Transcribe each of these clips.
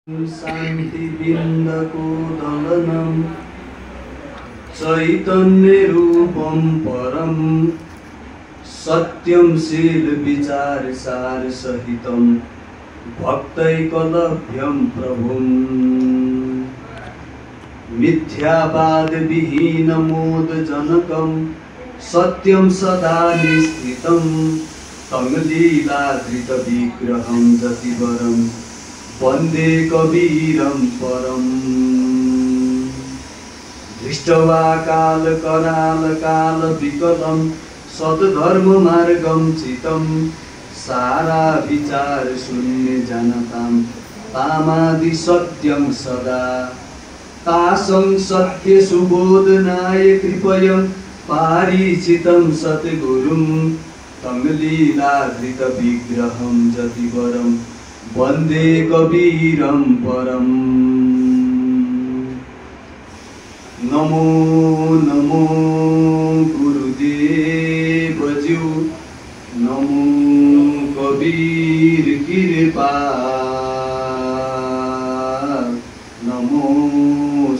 शान्ति बिन्दको दलनं चैतन्य रूपं परं सत्यं शील विचार सार सहितं भक्तैकलभ्यं प्रभुं मिथ्यावाद विहीन मोद जनकं सत्यं सदा निस्थितं तं लीलाधृत विग्रहं जतिवरं वन्दे कबीरं परम् दृष्ट्वा काल कराल काल विकलं सद्धर्म मार्गं चितं सारा विचार शून्य जनतां तामादि सत्यं सदा तासं सत्य सुबोधनाय कृपयं पारिचितं सद्गुरुं तं लीलाधृत विग्रहं जतिवरं वन्दे कबीरं परम्। नमो नमो गुरुदेवज्यू नमो कबीर कृपा नमो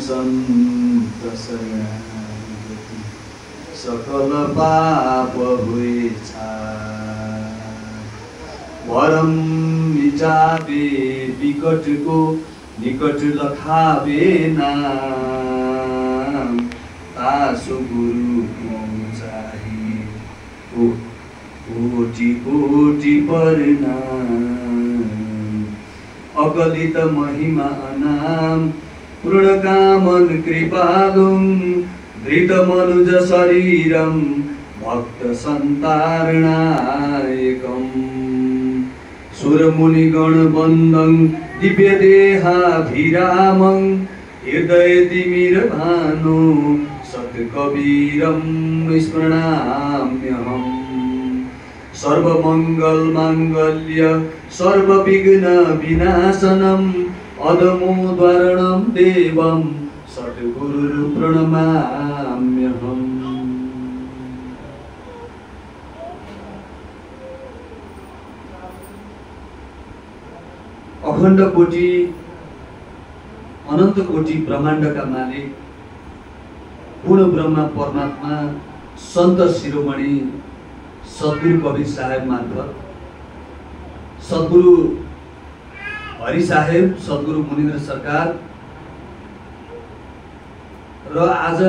संत शरणागति सकल पाप हुए वरम मिटावे विकट को निकट लखावे नाम तासु गुरु को चाहिए कोटि कोटि प्रणाम। अगलित महिमा अनाम पूर्णकामन कृपालुं धृत मनुज शरीरं भक्त संतारणायकम् सुरमुनिगण वन्दं दिव्य देहाभिरामं हृदय तिमिर भानु सत्कबीरं स्मृणाम्यहम् सर्वमंगल मांगल्य सर्वविघ्न विनाशनम् अधमोद्वारणं देवं सद्गुरु प्रणमाम्यहम्। अखण्ड कोटि अनंत कोटि ब्रह्मांड का मालिक पूर्ण ब्रह्मा परमात्मा संत शिरोमणि सद्गुरु कबीर साहेब मार्फत सद्गुरु हरि साहेब सद्गुरु मुनिन्द्र सरकार र आज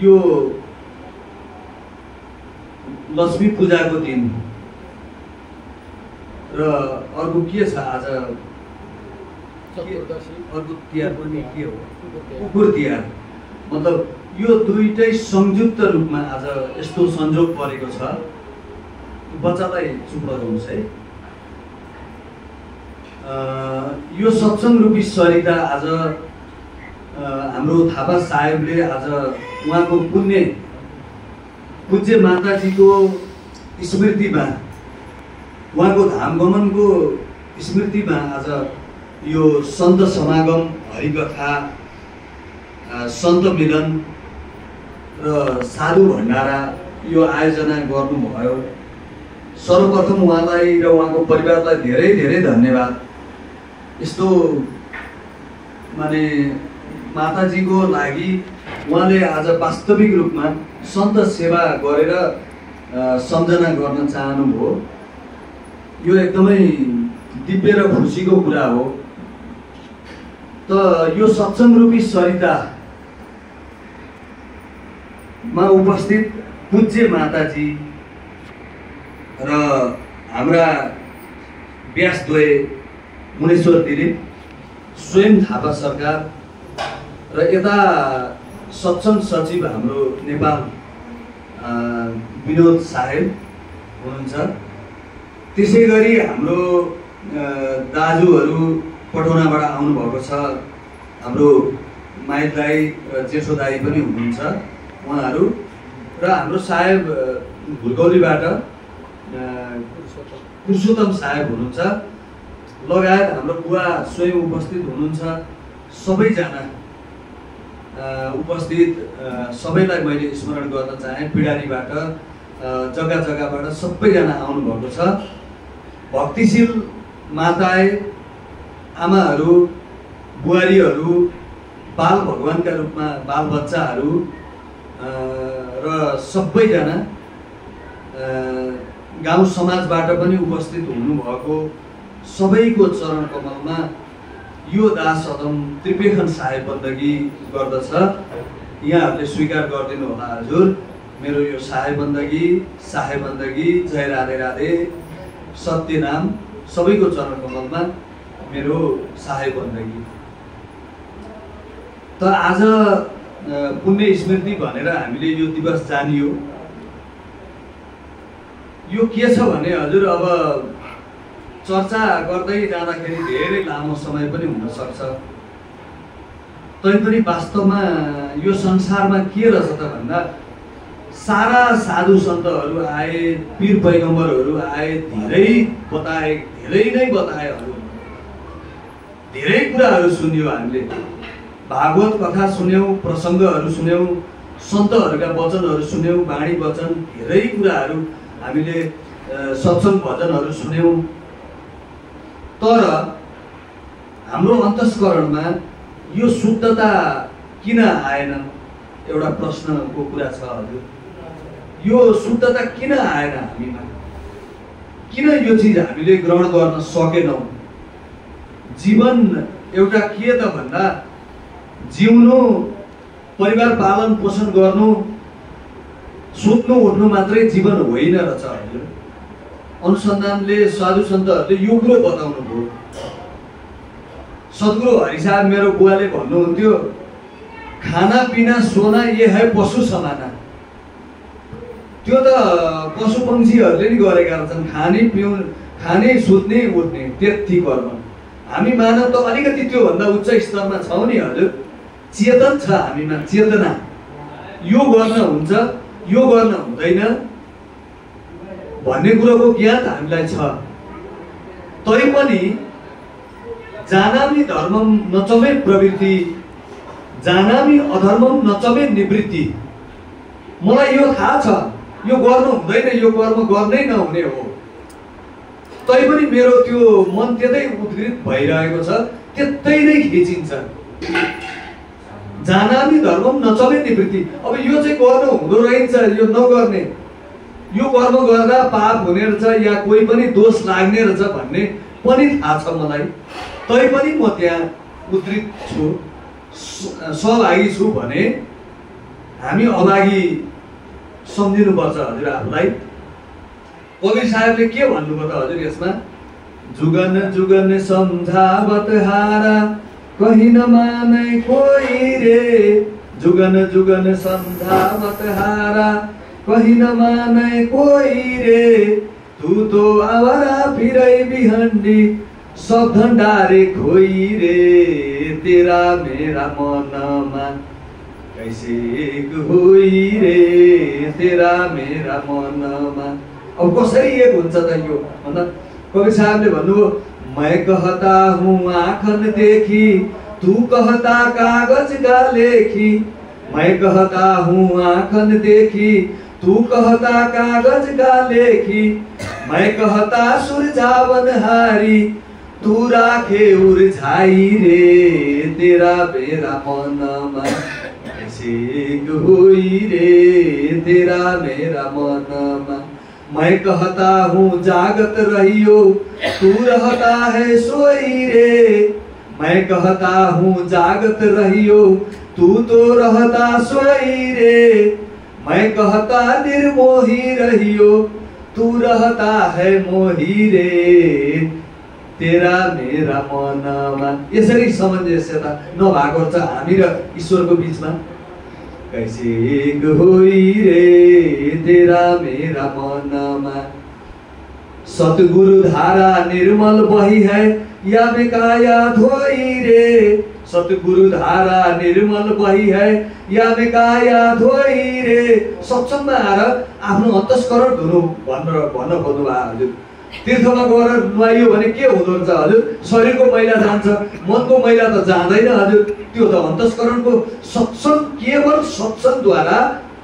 यो लक्ष्मी पूजा को दिन र अर्को के छ आज अर्को तिहार पनि के हो कुकुर तिहार मतलब यो दुईटै संयुक्त रूपमा आज यस्तो संयोग परेको छ। बच्चालाई चुप लगाउनुस् है। यो सत्संग रूपी सरिता आज हाम्रो थापा साहेबले आज उहाँको पूज्य माताजीको स्मृतिमा उहाँको धाम गमनको स्मृतिमा आज यो सन्त समागम हरिकथा सन्त मिलन र साधु भण्डारा यो आयोजना गर्नुभयो। सर्वप्रथम उहाँलाई र उहाँको परिवारलाई धेरै धेरै धन्यवाद। यस्तो माने माताजीको लागि उहाँले आज वास्तविक रूपमा सन्त सेवा गरेर सम्झना गर्न चाहनुभयो। यो एकदमै दिव्य र खुसीको कुरा हो। त यो सत्संग रूपी सरिता मा उपस्थित पूज्य माताजी र हाम्रा व्यासद्वय मुनेश्वर दिलीप स्वयं थापा सरकार र यता सत्संग सचिव हाम्रो नेपाल विनोद साहेब हुनुहुन्छ। त्यसै गरी हाम्रो दाजुहरू पटौनाबाट आउनुभएको छ। हाम्रो माइल दाई र जेठो दाई पनि हुनुहुन्छ उहाँहरू र हाम्रो साहेब भुलगौलीबाट पुरुषोत्तम साहेब हुनुहुन्छ लगायत हाम्रो बुवा स्वयं उपस्थित हुनुहुन्छ। सबैजना उपस्थित सबैलाई मैले स्मरण गर्न चाहे। पिडारीबाट जग्गा जग्गाबाट सबैजना आउनुभएको छ। भक्तिशील माताए आमाहरू, बुहारीहरू, बाल भगवानका रूपमा बालबच्चाहरू र सबैजना गाउँ समाजबाट पनि उपस्थित हुनुभएको सबैको चरण कमलमा यो दास अदम त्रिपेखन साहेब बन्दगी गर्दछ। यहाँहरूले स्वीकार गरिदिनु होला हजुर। मेरो यो साहेब बन्दगी, जय राधे राधे, सत्य नाम सबैको चरण कमलमा मेरो साहेब बन्दगी। त आज पुण्य स्मृति भनेर हामीले यो दिवस जानियो। यो के छ भने हजुर, अब चर्चा गर्दै जाँदाखेरि धेरै लामो समय पनि हुन सक्छ। तैपनि वास्तवमा यो संसारमा के रहेछ त भन्दा सारा साधु सन्तहरू आए, पीर पैगम्बरहरू आए, धेरै नै बताए, धेरै कुराहरू सुन्यौँ हामीले। भागवत कथा सुन्यौँ, प्रसङ्गहरू सुन्यौँ, सन्तहरूका वचनहरू सुन्यौँ, वाणी वचन धेरै कुराहरू हामीले सत्सङ्ग भजनहरू सुन्यौँ। तर हाम्रो अन्तस्करणमा यो शुद्धता किन आएन, एउटा प्रश्नको कुरा छ हजुर। यो शुद्धता किन आएन हामीमा? किन यो चिज हामीले ग्रहण गर्न सकेनौँ? जीवन एउटा के त भन्दा जिउनु, परिवार पालन पोषण गर्नु, सुत्नु उठ्नु मात्रै जीवन होइन रहेछ हजुर। अनुसन्धानले, साधु सन्तहरूले यो कुरो बताउनु भयो। सद्गुरु हरि साहब मेरो बुवाले भन्नुहुन्थ्यो, खाना पिना सोना ये है पशु समाना। त्यो त पशु पक्षीहरूले नि गरेका रहेछन्, खाने सुत्ने उठ्ने त्यति कर्म। हामी मानव त अलिकति त्योभन्दा उच्च स्तरमा छौँ नि हजुर। चेतन छ हामीमा, चेतना। यो गर्न हुन्छ, यो गर्न हुँदैन भन्ने कुरोको ज्ञान हामीलाई छ। तैपनि जानामि धर्मम नचमे प्रवृत्ति, जानामि अधर्मम नचमे निवृत्ति। मलाई यो थाहा छ, यो गर्नु हुँदैन, यो कर्म गर्नै नहुने हो। तैपनि मेरो त्यो मन त्यतै उद्गृत भइरहेको छ, त्यतै नै खिचिन्छ। जानामि धर्मम नचमे निवृत्ति। अब यो चाहिँ गर्नु हुँदो रहेछ, यो नगर्ने, यो कर्म गर्दा पाप हुने रहेछ या कोही पनि दोष लाग्ने रहेछ भन्ने पनि थाहा छ मलाई। तैपनि म त्यहाँ उद्गृत छु, सहभागी छु भने हामी अभागी सम्झिनुपर्छ हजुर आफूलाई। कवि साहेबले के भन्नुभयो त हजुर यसमा? जुगन जुगन सम्झावत हारा, कहीं न माने कोई रे। जुगन जुगन सम्झावत हारा, कहीं न माने कोई रे। तू तो आवारा फिरै बिहन्डी, सब धन्डारे खोई रे। तेरा मेरा मनमा कैसे होई रे, तेरा मेरा मनमा। अब कसरी एक हुन्छ त यो भन्दा कवि साहबले भन्नुभयो, मैं कहता हूँ आँखन देखी, तू कहता कागज का लेखी। मैं कहता हूँ आँखन देखी, तू कहता कागज का लेखी। मैं कहता सुरझावन हारी, तू राखे उर्झाई रे। तेरा मेरा मनमा कैसे होई रे, तेरा मेरा मनमा। मैं कहता हूँ जागत रहियो, तू रहता है सोई रे। मैं कहता हूँ जागत रहियो, तू तो रहता सोई रे। मैं कहता निर्मोही रहियो, तू रहता है मोही रे। तेरा मेरा मनमा। यसरी सामञ्जस्यता नभएको छ हामी र ईश्वरको बीचमा। कैसे होई रे, तेरा मेरा मनमा। सतगुरु धारा निर्मल बही है, या बेकाया धोई रे। सतगुरु धारा निर्मल बही है, या बेकाया धोई रे। सत्सङ्गमा आएर आफ्नो अन्तस्करण धुनु भन्न खोज्नु भयो हजुर। तीर्थमा गएर नुहाइयो भने के हुँदो रहेछ हजुर? शरीरको मैला जान्छ, मनको मैला त जाँदैन हजुर। त्यो त अन्तस्करणको सत्सङ्ग, केवल सत्सङ्गद्वारा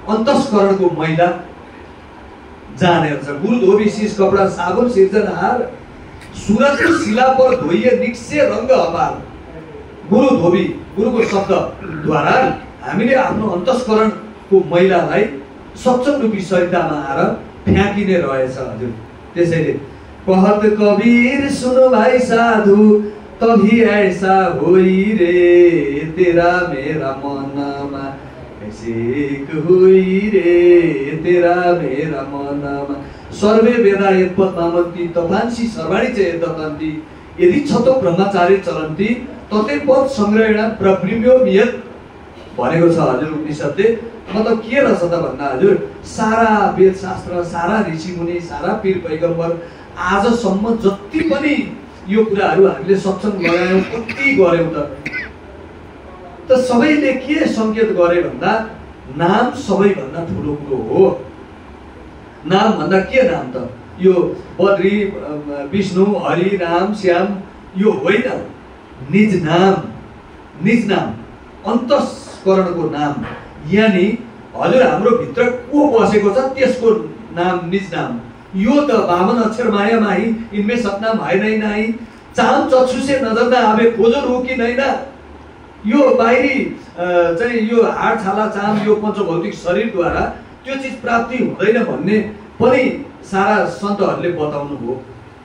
अन्तस्करणको मैला जाने रहेछ। गुरु धोबी शीश कपडा साबुन सिर्जनहार, सूरजको शिला पर धोइए निक्से रङ्ग अपार। गुरु धोबी, गुरुको शब्दद्वारा हामीले आफ्नो अन्तस्करणको मैलालाई सक्षम रूपी सरितामा आएर फ्याँकिने रहेछ हजुर। त्यसैले कहत कबीर सुनो भाइ साधु तभी ऐसा होई रे, तेरा मेरा मनमा ऐसे होई रे, तेरा मेरा मनमा। सर्वे वेदा यत्पद्मावन्ति तथांसि सर्वाणि च यद्दत्तन्ति, यदि छतो ब्रह्मचार्य चलन्ति ततै पद संग्रहण प्रब्लिम्यो यत् भनेको छ हजुर उपनिषदले। मतलब के रहेछ त भन्दा हजुर सारा वेद शास्त्र, सारा ऋषिमुनि, सारा पीर पैगम्बर आजसम्म जति पनि यो कुराहरू हामीले सक्षम गरायौँ, कति गऱ्यौँ त सबैले के सङ्केत गरे भन्दा नाम सबैभन्दा ठुलो कुरो हो। नाम भन्दा के नाम त? यो बद्री, विष्णु, हरि, राम, श्याम यो होइन, निज नाम, निज नाम, अन्तस्करणको नाम। यानि हजुर हाम्रो भित्र को बसेको छ त्यसको नाम निज नाम। यो त 52 अक्षर माया माही, इनमें सतनाम है नहीं नहीं, चाम चक्षु से नजर न आवे खोजो रोकी नहीं ना। यो बाहिरी चाहिँ यो हाड छाला चाम यो पञ्चभौतिक शरीरद्वारा त्यो चिज प्राप्ति हुँदैन भन्ने पनि सारा सन्तहरूले बताउनु भयो।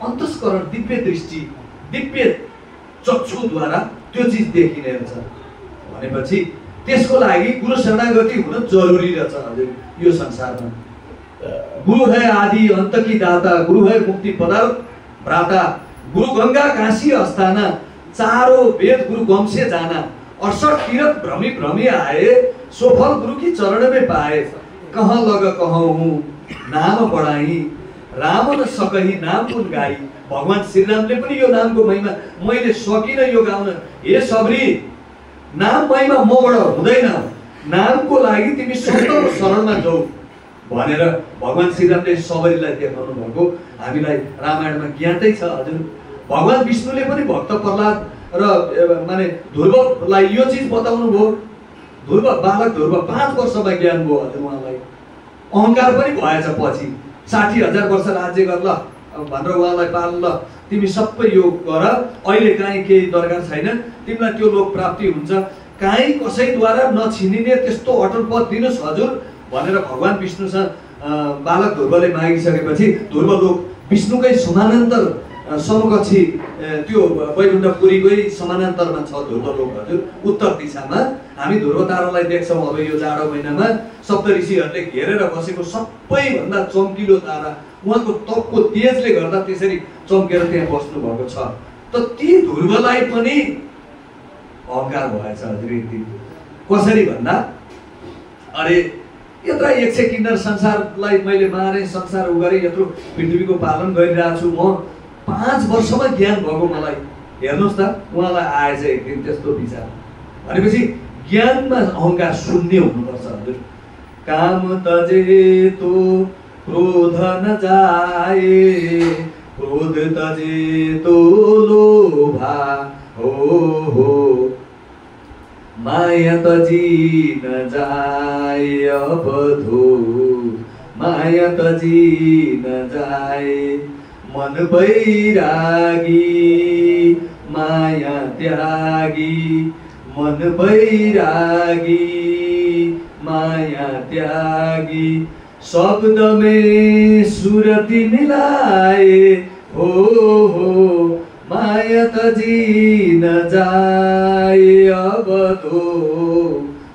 अन्तस्करण, दिव्य दृष्टि, दिव्य चक्षुद्वारा त्यो चिज देखिने रहेछ भनेपछि त्यसको लागि गुरु शरणागति हुन जरुरी रहेछ हजुर यो संसारमा। गुरु है आदि अंत की दाता, गुरु है मुक्ति पदार्थ भ्राता, गुरु गंगा काशी अस्थाना, चारों वेद गुरु गम से जाना, 68 तीर्थ भ्रमी भ्रमी आए, सोफल गुरु की चरण में पाए, कहाँ लग कहूँ हूँ नाम बढ़ाई, राम न सकही नाम गुण गाई। भगवान श्री रामले पनि यो नामको महिमा मैले सकिन यो गाउन, हे सबरी नाम महिमा मबाट हुँदैन, नामको लागि तिमी सन्तको शरणमा जाऊ भनेर भगवान श्रीरामले सबरीलाई देखाउनु भएको हामीलाई रामायणमा ज्ञातै छ हजुर। भगवान विष्णुले पनि भक्त प्रहलाद र माने ध्रुवलाई यो चिज बताउनु भयो। ध्रुव, बालक ध्रुव 5 वर्षमा ज्ञान भयो हजुर उहाँलाई। अहङ्कार पनि भएछ पछि 60,000 वर्ष राज्य गर ल भनेर उहाँलाई पाल ल, तिमी सबै यो गर, अहिले काहीँ केही दरकार छैन, तिमीलाई त्यो लोक प्राप्ति हुन्छ, काहीँ कसैद्वारा नछिनिने त्यस्तो अटल पद दिनुहोस् हजुर भनेर भगवान विष्णुसँग बालक ध्रुवले मागिसकेपछि ध्रुव लोक विष्णुकै समानान्तर समकक्षी त्यो वैकुण्ठपुरीकै समानान्तरमा छ ध्रुव लोक हजुर, उत्तर दिशामा। हामी ध्रुव तारालाई देख्छौँ अब यो जाडो महिनामा, सप्तऋषिहरूले घेरेर बसेको सबैभन्दा चम्किलो तारा, उहाँको तपको तेजले गर्दा त्यसरी चम्केर त्यहाँ बस्नु भएको छ। त ती ध्रुवलाई पनि अहङ्कार भएछ हजुर एक दिन। कसरी भन्दा अरे यत्रो 100 किन्नर संसारलाई मैले मारे, संसार उ गरेँ, यत्रो पृथ्वीको पालन गरिरहेको छु म, 5 वर्षमा ज्ञान भएको मलाई, हेर्नुहोस् त उहाँलाई आएछ एक दिन त्यस्तो विचार। भनेपछि ज्ञानमा अहङ्कार शून्य हुनुपर्छ हजुर। काम तजे तो क्रोध न जाए, क्रोध तजे तो लोभा हो, माया तजी न जाए अब धो, माया तजी न जाए, मन बैरागी माया त्यागी, मन बैरागी माया त्यागी, शब्द में सुरति मिलाए हो, माया तजी न जाए अब तो,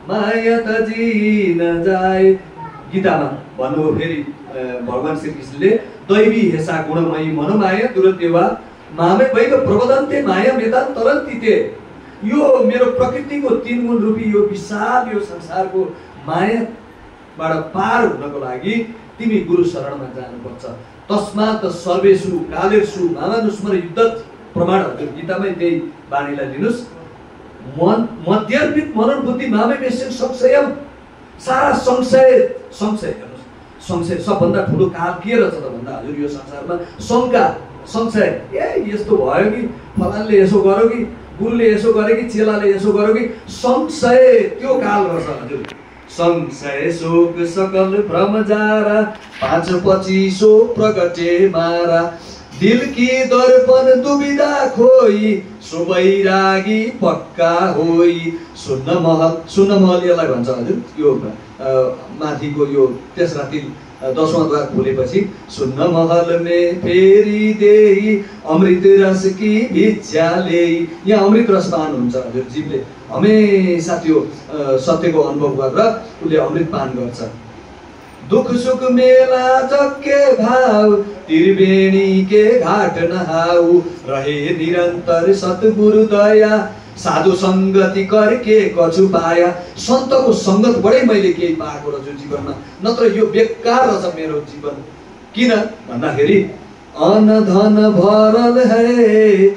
माया तजी न जाए। गीतामा भन्नुभयो फेरि भगवान श्री कृष्णले, दैवी हेसा गुणमयी मनोमाया दुरदेवा मामे वैव प्रबदन्ते माया मेतान तरन्ति ते। यो मेरो प्रकृतिको 3 गुण रूपी यो विशाल यो संसारको मायाबाट पार हुनको लागि तिमी गुरु शरणमा जानुपर्छ। तस्मात् सर्वेषु कालेषु मामानुस्मर युद्धत् प्रमाण हजुर गीतामै त्यही बाणीलाई लिनुस्। मध्यर्पित मनन बुद्धि मामे बेसिन संशयम, सारा संशय हेर्नुहोस्, संशय सबभन्दा ठुलो काल के रहेछ त भन्दा हजुर यो संसारमा शङ्का, संशय, ए यस्तो भयो कि फलानले यसो गर्यो कि गुरुले यसो गर्यो कि चेलाले यसो गर्यो कि, संशय त्यो काल रहेछ हजुर। संशय शोक सकल भ्रम जारा, 5 25 प्रगटे मारा, दिल की दर्पण दुविधा खोई सुबैरागी पक्का होई सुन्न महल यसलाई भन्छ हजुर। यो माथिको यो तेस्रा तिल 10वां द्वार खोलेपछि सुन्न महल में फेरि देही अमृत रस की भिक्षा ल्याई। यहाँ अमृत रस पान हुन्छ हजुर। जीवले हमेशा त्यो सत्यको अनुभव गरेर उसले अमृत पान गर्छ। दुख सुख मेला जग्के भाव त्रिवेणी के घाट नहाऊ रहे निरंतर सतगुरु दया साधु संगति करके कछु पाया। सन्तको संगतबाटै मैले केही पाएको रहेछु जीवनमा, नत्र यो बेकार रहेछ मेरो जीवन। किन भन्दाखेरि अन धन भरल है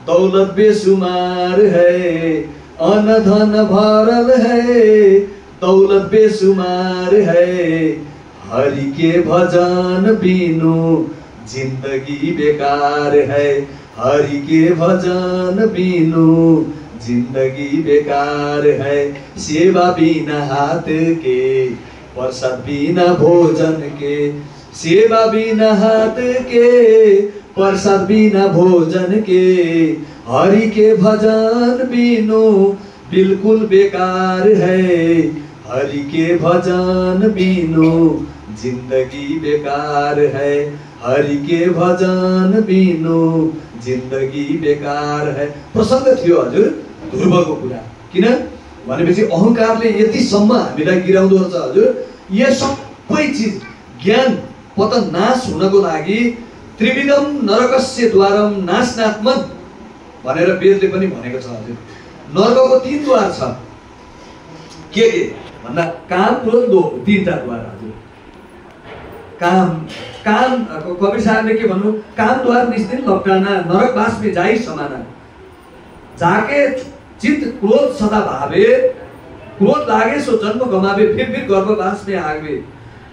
दौलत बेसुमार है, अन धन भरल है दौलत बेसुमार है, हरि के भजन बिनु जिंदगी बेकार है, हरि के भजन बिनु जिंदगी बेकार है। सेवा बिना हाथ के प्रसाद बिना भोजन के, सेवा बिना हाथ के प्रसाद बिना भोजन के, हरि के भजन बिनु बिल्कुल बेकार है, हरि के भजन बिनु जिंदगी बेकार है, हरि के भजन बिनु जिंदगी बेकार है। प्रसंग थियो हजुर ध्रुवको कुरा। किन भनेपछि अहंकारले यतिसम्म हामीलाई गिराउँदो रहेछ हजुर। यो सबै चिज ज्ञान पतन नाश हुनको लागि त्रिविधम नरकस्य द्वारम नाशनात्मन भनेर वेदले पनि भनेको छ हजुर। नरकको 3 द्वार छ। के भन्दा काम क्रोध लोभ 3टा द्वार हजुर। काम कबीर साहबले के भन्नु, काम द्वार निस्तिन लपटाना नरकवास में जाई समाना, जाके चित्त क्रोध सदा भावे, क्रोध लागे सो जन्म गमावे फिर गर्भवास में आवे,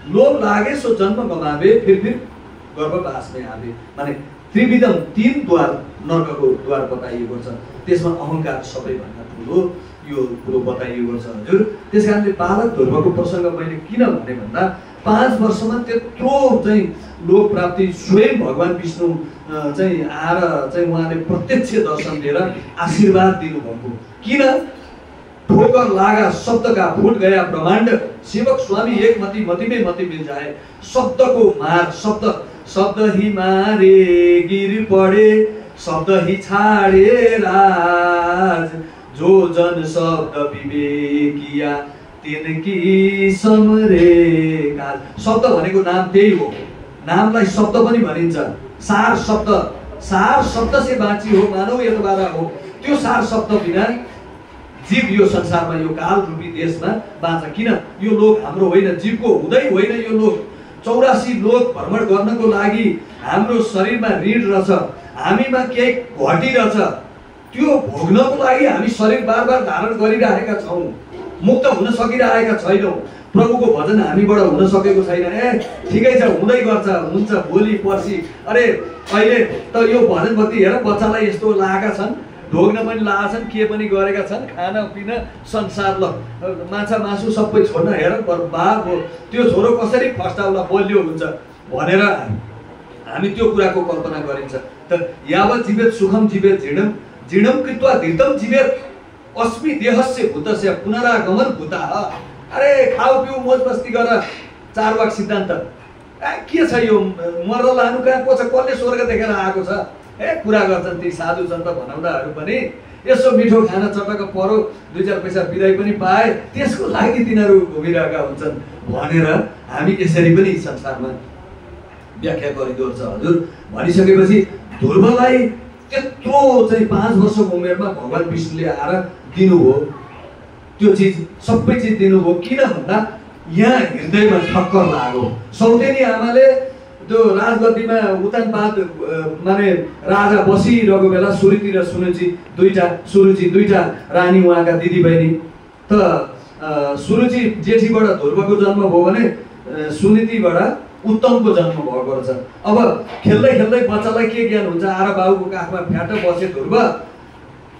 लोभ लागे सो जन्म गमावे फिर गर्भवास में आवे। माने त्रिविधम 3 द्वार नरकको द्वार बताइएको छ। त्यसमा अहंकार सबैभन्दा ठुलो यो कुरो बताइएको छ हजुर। त्यसकारणले बालक ध्रुवको प्रसंग मैले किन भने भन्दा 5 वर्षमा त्यत्रो चाहिँ लोक प्राप्ति स्वयं भगवान विष्णु चाहिँ आएर चाहिँ उहाँले प्रत्यक्ष दर्शन दिएर आशीर्वाद दिनुभएको। किन ठोकर लागा शब्द का फूट गया ब्रह्मांड, सेवक स्वामी एक मति मति में मति मिल जाए। शब्द को मार, शब्द ही मारे गिर पड़े, शब्द ही छाड़े राज, जो जन शब्द विवेकिया तिनकी समरे काल। शब्द भनेको नाम त्यही हो। नामलाई शब्द पनि भनिन्छ। सार शब्द से बाँची हो मानव यतबारा हो। त्यो सार शब्द बिना जीव यो संसारमा यो काल रूपी देशमा बाँच्छ। किन यो लोक हाम्रो होइन, जीवको हुँदै होइन यो लोक। 84 लोक भ्रमण गर्नको लागि हाम्रो शरीरमा ऋण रहेछ, हामीमा केही घटिरहेछ, त्यो भोग्नको लागि हामी शरीर बार बार धारण गरिरहेका छौँ। मुक्त हुन सकिरहेका छैनौँ। प्रभुको भजन हामीबाट हुन सकेको छैन। ठिकै छ, हुँदै गर्छ, हुन्छ भोलि पर्सि। अरे अहिले त यो भजन भक्ति हेर बच्चालाई यस्तो लागेका छन्, ढोग्न पनि लागेका छन्, के पनि गरेका छन्, खाना पिना संसार ल माछा मासु सबै छोड्न हेर बर्बाद हो। त्यो छोरो कसरी फस्टाउला बलियो हुन्छ भनेर हामी त्यो कुराको कल्पना गरिन्छ। त यावत् जीवेत सुखम जीवेत जीर्णम कृत्वा धृतम जीवेत अस्मि देहस्य भूतस्य पुनरागमन भूतः। अरे खाऊ पिउ मोज मस्ती गर, 4 वाक सिद्धान्त। के छ यो मर्न लानु कहाँ को छ, कसले स्वर्ग देखेर आएको छ? कुरा गर्छन् ती साधु सन्त भनाउँदाहरू पनि। यसो मिठो खाना चटक परो, 2-4 पैसा बिदाई पनि पाए, त्यसको लागि तिनीहरू घुमिरहेका हुन्छन् भनेर हामी यसरी पनि संसारमा व्याख्या गरिदो छ हजुर। भनिसकेपछि ध्रुवलाई त्यत्रो चाहिँ 5 वर्षको उमेरमा भगवान विष्णुले आएर दिनुभयो। त्यो चिज सबै चिज दिनुभयो। किन भन्दा यहाँ हृदयमा ठक्कर लाग्यो। सौतेनी आमाले त्यो राजगद्दीमा उतानपात माने राजा बसिरहेको बेला सुरुचि र सुरुचि दुईटा रानी उहाँका दिदीबहिनी। त सुरुचि जेठीबाट ध्रुवको जन्म भयो भने सुनीतिबाट उत्तमको जन्म भएको रहेछ। अब खेल्दै खेल्दै बच्चालाई के ज्ञान हुन्छ, आएर बाबुको काखमा फ्याट बसे ध्रुव,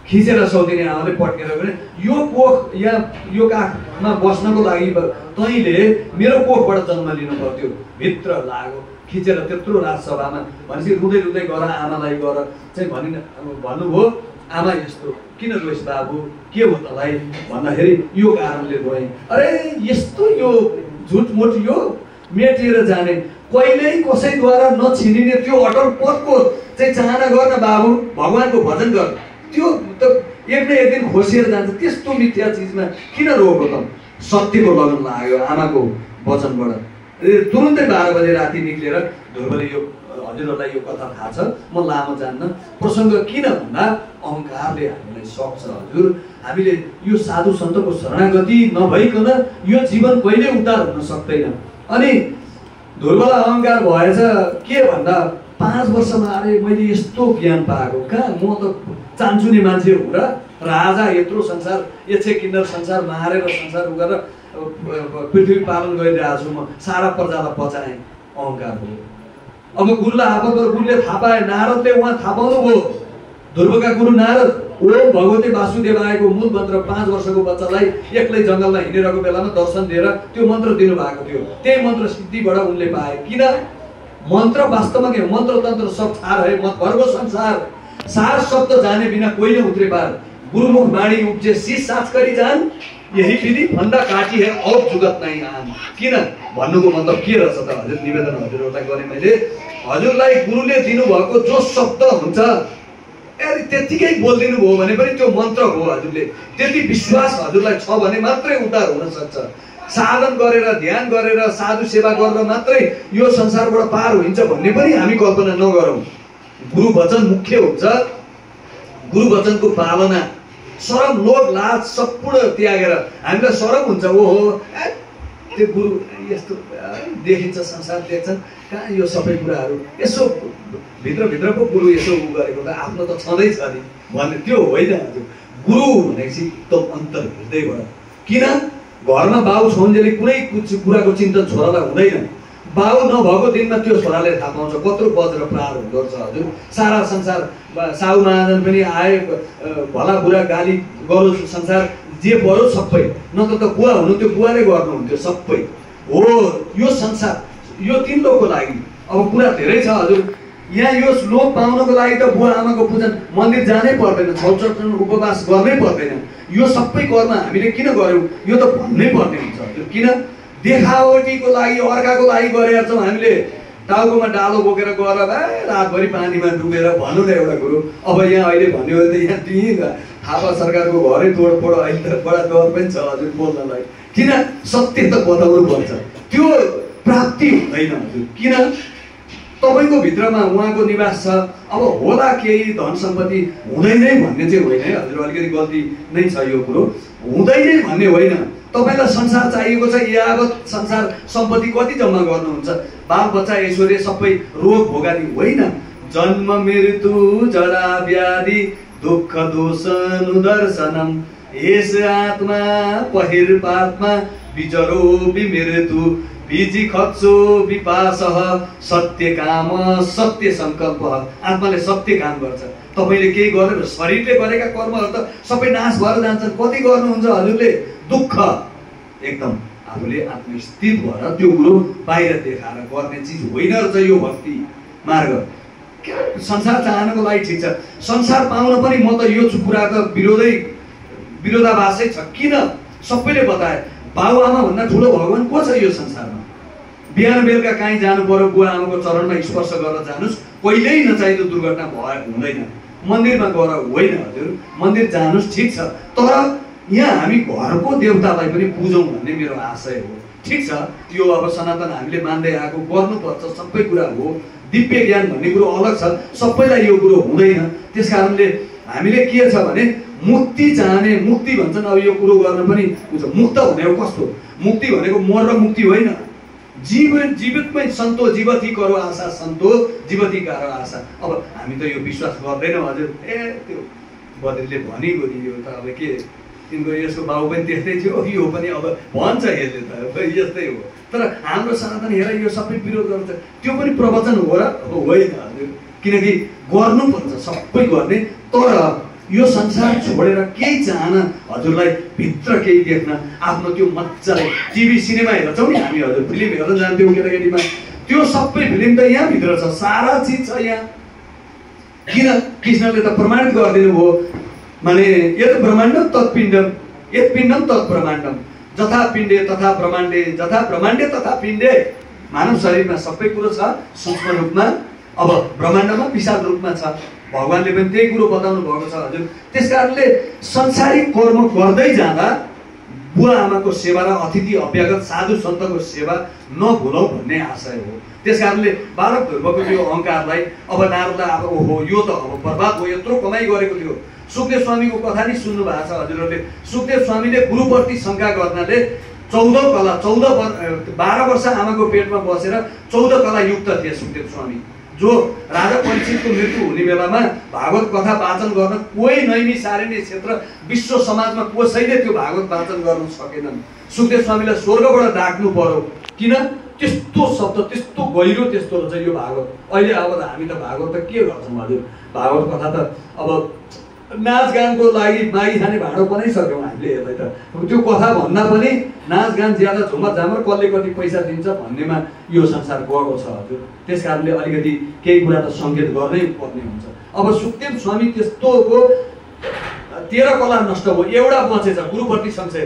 खिचेर सौतेनी आमाले पट्केर भने यो कोख या यो काखमा बस्नको लागि तैँले मेरो कोखबाट जन्म लिनु पर्थ्यो। भित्र लाग्यो। खिचेर त्यत्रो राजसभामा भनेपछि रुँदै रुँदै गएर आमालाई गएर चाहिँ भन्नुभयो आमा यस्तो किन रोइस बाबु के हो तँलाई भन्दाखेरि यो कारणले रोएँ। अरे यस्तो यो झुटमुट यो मेटिएर जाने कहिल्यै कसैद्वारा नछिनिने त्यो अटल पदको चाहिँ चाहना गर्न बाबु भगवानको भजन गर त्यो त एक न एक दिन खोसिएर जान्छ। त्यस्तो मिथ्या चिजमा किन रोएको त? सत्यको लगन लाग्यो आमाको वचनबाट। तुरुन्तै 12 बजे राति निक्लेर ध्रुवले यो हजुरहरूलाई यो कथा थाहा छ म लामो जान्न प्रसङ्ग किन भन्दा अहङ्कारले हामीलाई सक्छ हजुर। हामीले यो साधु सन्तको शरणागति नभइकन यो जीवन कहिले उद्धार हुन सक्दैन। अनि ध्रुवलाई अहङ्कार भएछ के भन्दा 5 वर्षमा अरे मैले यस्तो ज्ञान पाएको कहाँ म त चान्चुने मान्छे हो र राजा यत्रो संसार यच्छे किन्नर संसार मारेर संसार उ गरेर पृथ्वी पालन गरिरहेको छु म सारा प्रजालाई बचाएँ। अहङ्कार हो। अब गुरुलाई आफत गरेर गुरुले थाहा पाए नारदले उहाँ थाहा पाउनु भयो ध्रुवका गुरु नारद ओम भगवती वासुदेवायको मूल मन्त्र 5 वर्षको बच्चालाई एक्लै जङ्गलमा हिँडिरहेको बेलामा दर्शन दिएर त्यो मन्त्र दिनुभएको थियो। त्यही मन्त्र सिद्धिबाट उनले पाए। किन मन्त्र वास्तवमा के मन्त्र तन्त्र सब थाहा रहे मत भरको संसार सार शब्द जाने बिना कोही न उतरे पार गुरुमुख वाणी उपजे शीश साच करी जान यही विधि फन्दा काटी है और जुगत नहीं आन। किन भन्नुको मतलब के रहेछ त हजुर निवेदन हजुरहरूलाई गरेँ मैले। हजुरलाई गुरुले दिनुभएको जो शब्द हुन्छ अरे त्यतिकै बोलिदिनु भयो भने पनि त्यो मन्त्र हो। हजुरले त्यति विश्वास हजुरलाई छ भने मात्रै उद्धार हुन सक्छ। साधन गरेर ध्यान गरेर साधु सेवा गरेर मात्रै यो संसारबाट पार हुन्छ भन्ने पनि हामी कल्पना नगरौँ। गुरु वचन मुख्य हुन्छ। गुरु वचनको पालना शरम लोभ लाज सम्पूर्ण त्यागेर हामीलाई शरम हुन्छ ओहो त्यो गुरु यस्तो देखिन्छ संसार देख्छन् कहाँ यो सबै कुराहरू यसो भित्रभित्र पो गुरु यसो उ गरेको त आफ्नो त छँदैछ नि भन्ने त्यो होइन हजुर। गुरु भनेपछि एकदम अन्तर हृदयबाट। किन घरमा बाउ छोन्जेले कुनै कुराको चिन्तन छोरालाई हुँदैन। बाउ नभएको दिनमा त्यो छोराले थाहा पाउँछ कत्रो वज्र प्रहार हुँदो रहेछ हजुर। सारा संसार साहु महाजन पनि आए भला बुरा गाली गरोस् संसार जे परो सबै नत्र त बुवा हुनुहुन्थ्यो बुवाले गर्नुहुन्थ्यो सबै हो। यो संसार यो 3 लोकको लागि अब कुरा धेरै छ हजुर। यहाँ यो लोक पाउनको लागि त बुवा आमाको पूजन मन्दिर जानै पर्दैन छौचर्चन उपवास गर्नै पर्दैन। यो सबै कर्म हामीले किन गर्यौँ यो त भन्नै पर्ने हुन्छ हजुर। किन देखावटीको लागि अर्काको लागि गरेका छौँ हामीले। टाउकोमा डालो बोकेर गएर रातभरि पानीमा डुबेर भन्नु न एउटा कुरो। अब यहाँ अहिले भन्यो भने त यहाँ त्यहीँ थापा सरकारको घरै तोडफोड अहिले त बडा डर पनि छ हजुर बोल्नलाई। किन सत्य त बताउनु पर्छ त्यो प्राप्ति हुँदैन हजुर। किन तपाईँको भित्रमा उहाँको निवास छ अब होला केही धन सम्पत्ति हुँदैन भन्ने चाहिँ होइन है हजुर। अलिकति गल्ती नै छ यो कुरो हुँदैन भन्ने होइन। तपाईँलाई संसार चाहिएको छ यावत संसार सम्पत्ति कति जम्मा गर्नुहुन्छ बाल बच्चा ऐश्वर्य सबै रोग भोगादी होइन। जन्म मृत्यु जरा व्याधि दुःख दोषनु दर्शनम यस आत्मा पहिर पात्मा विजरो विमृत्यु बीजी खच्चो विपासः सत्य काम सत्य सङ्कल्प। आत्माले सत्य काम गर्छ। तपाईँले केही गरेर शरीरले गरेका कर्महरू त सबै नाश भएर जान्छन्। कति गर्नुहुन्छ हजुरले दुःख एकदम आफूले आत्मस्थित भएर त्यो कुरो बाहिर देखाएर गर्ने चिज होइन रहेछ यो भक्ति मार्ग। संसार चाहनको लागि ठिक छ संसार पाउन पनि म त यो कुराको विरोधाभासै छ। किन सबैले बताए बाउ आमा भन्दा ठुलो भगवान को छ यो संसारमा। बिहान बेलुका कहीँ जानु पर्यो बुवा आमाको चरणमा स्पर्श गरेर जानुस् कहिल्यै नचाहिँदो दुर्घटना हुँदैन। मन्दिरमा गएर होइन हजुर मन्दिर जानुस् ठिक छ तर यहाँ हामी घरको देवतालाई पनि पूजौँ भन्ने मेरो आशय हो। ठिक छ यो अब सनातन हामीले मान्दै आएको गर्नुपर्छ सबै कुरा हो। दिव्य ज्ञान भन्ने कुरो अलग छ सबैलाई यो कुरो हुँदैन। त्यस कारणले हामीले के छ भने मुक्ति चाहने मुक्ति भन्छन् अब यो कुरो गर्न पनि मुक्त भनेको कस्तो मुक्ति भनेको मर र मुक्ति होइन। जीवितमै सन्तो जीवती करो आशा सन्तो जीवती करो आशा। अब हामी त यो विश्वास गर्दैनौँ हजुर। त्यो बद्रीले भनिगयो नि यो त अब के तिनको यसको बाउ पनि त्यस्तै थियो यो पनि अब भन्छ यसले त यस्तै हो। तर हाम्रो सनातन हेर यो सबै विरोध गर्छ त्यो पनि प्रवचन हो र होइन हजुर। किनकि गर्नुपर्छ सबै गर्ने तर यो संसार छोडेर केही चाहना हजुरलाई भित्र केही देख्न आफ्नो त्यो मजाले टिभी सिनेमा हेर्छौँ नि हामी हजुर फिल्म हेर्न जान्थ्यौँ केटाकेटीमा त्यो सबै फिल्म त यहाँ भित्र छ, सारा चिज छ यहाँ। किन कृष्णले त प्रमाणित गरिदिनु भयो, माने यत ब्रह्माण्डम तत्पिण्डम यत पिण्डम तत् ब्रह्माण्डम जथा पिण्डे तथा ब्रह्माण्डे जथा ब्रह्माण्डे तथा पिण्डे। मानव शरीरमा सबै कुरो छ सूक्ष्म रूपमा, अब ब्रह्माण्डमा विशाल रूपमा छ। भगवानले पनि त्यही कुरो बताउनु भएको छ हजुर। त्यसकारणले संसारिक कर्म गर्दै जाँदा बुवा आमाको सेवा र अतिथि अभ्यागत साधु सन्तको सेवा नभुलौँ भन्ने आशय हो। त्यसकारणले बालक ध्रुवको त्यो अहङ्कारलाई अब नारदलाई अब ओहो यो त अब बर्बाद भयो, यत्रो कमाइ गरेको थियो। सुखदेव स्वामीको कथा नि सुन्नु भएको छ हजुरहरूले। सुखदेव स्वामीले गुरुप्रति शङ्का गर्नाले 12 वर्ष आमाको पेटमा बसेर 14 कला युक्त थिए सुखदेव स्वामी। जो राजा परीक्षितको मृत्यु हुने बेलामा भागवत कथा वाचन गर्न कोही नैमिसारण्य क्षेत्र विश्व समाजमा कसैले त्यो भागवत वाचन गर्न सकेनन्। सुखदेव स्वामीलाई स्वर्गबाट डाक्नु पर्यो। किन? त्यस्तो शब्द त्यस्तो गहिरो त्यस्तो रहेछ यो भागवत। अहिले अब हामी त भागवत त के गर्छौँ हजुर, भागवत कथा त अब नाचगानको लागि मागी खाने भाँडो बनाइसक्यौँ हामीले। हेर्दै त त्यो कथा भन्दा पनि नाचगान ज्यादा झुमर झामर कसले कति पैसा दिन्छ भन्नेमा यो संसार गएको छ हजुर। त्यस कारणले अलिकति केही कुरा त सङ्केत गर्नै पर्ने हुन्छ। अब सुखदेव स्वामी त्यस्तोको 13 कला नष्ट भयो, एउटा बचेछ गुरुप्रति संशय।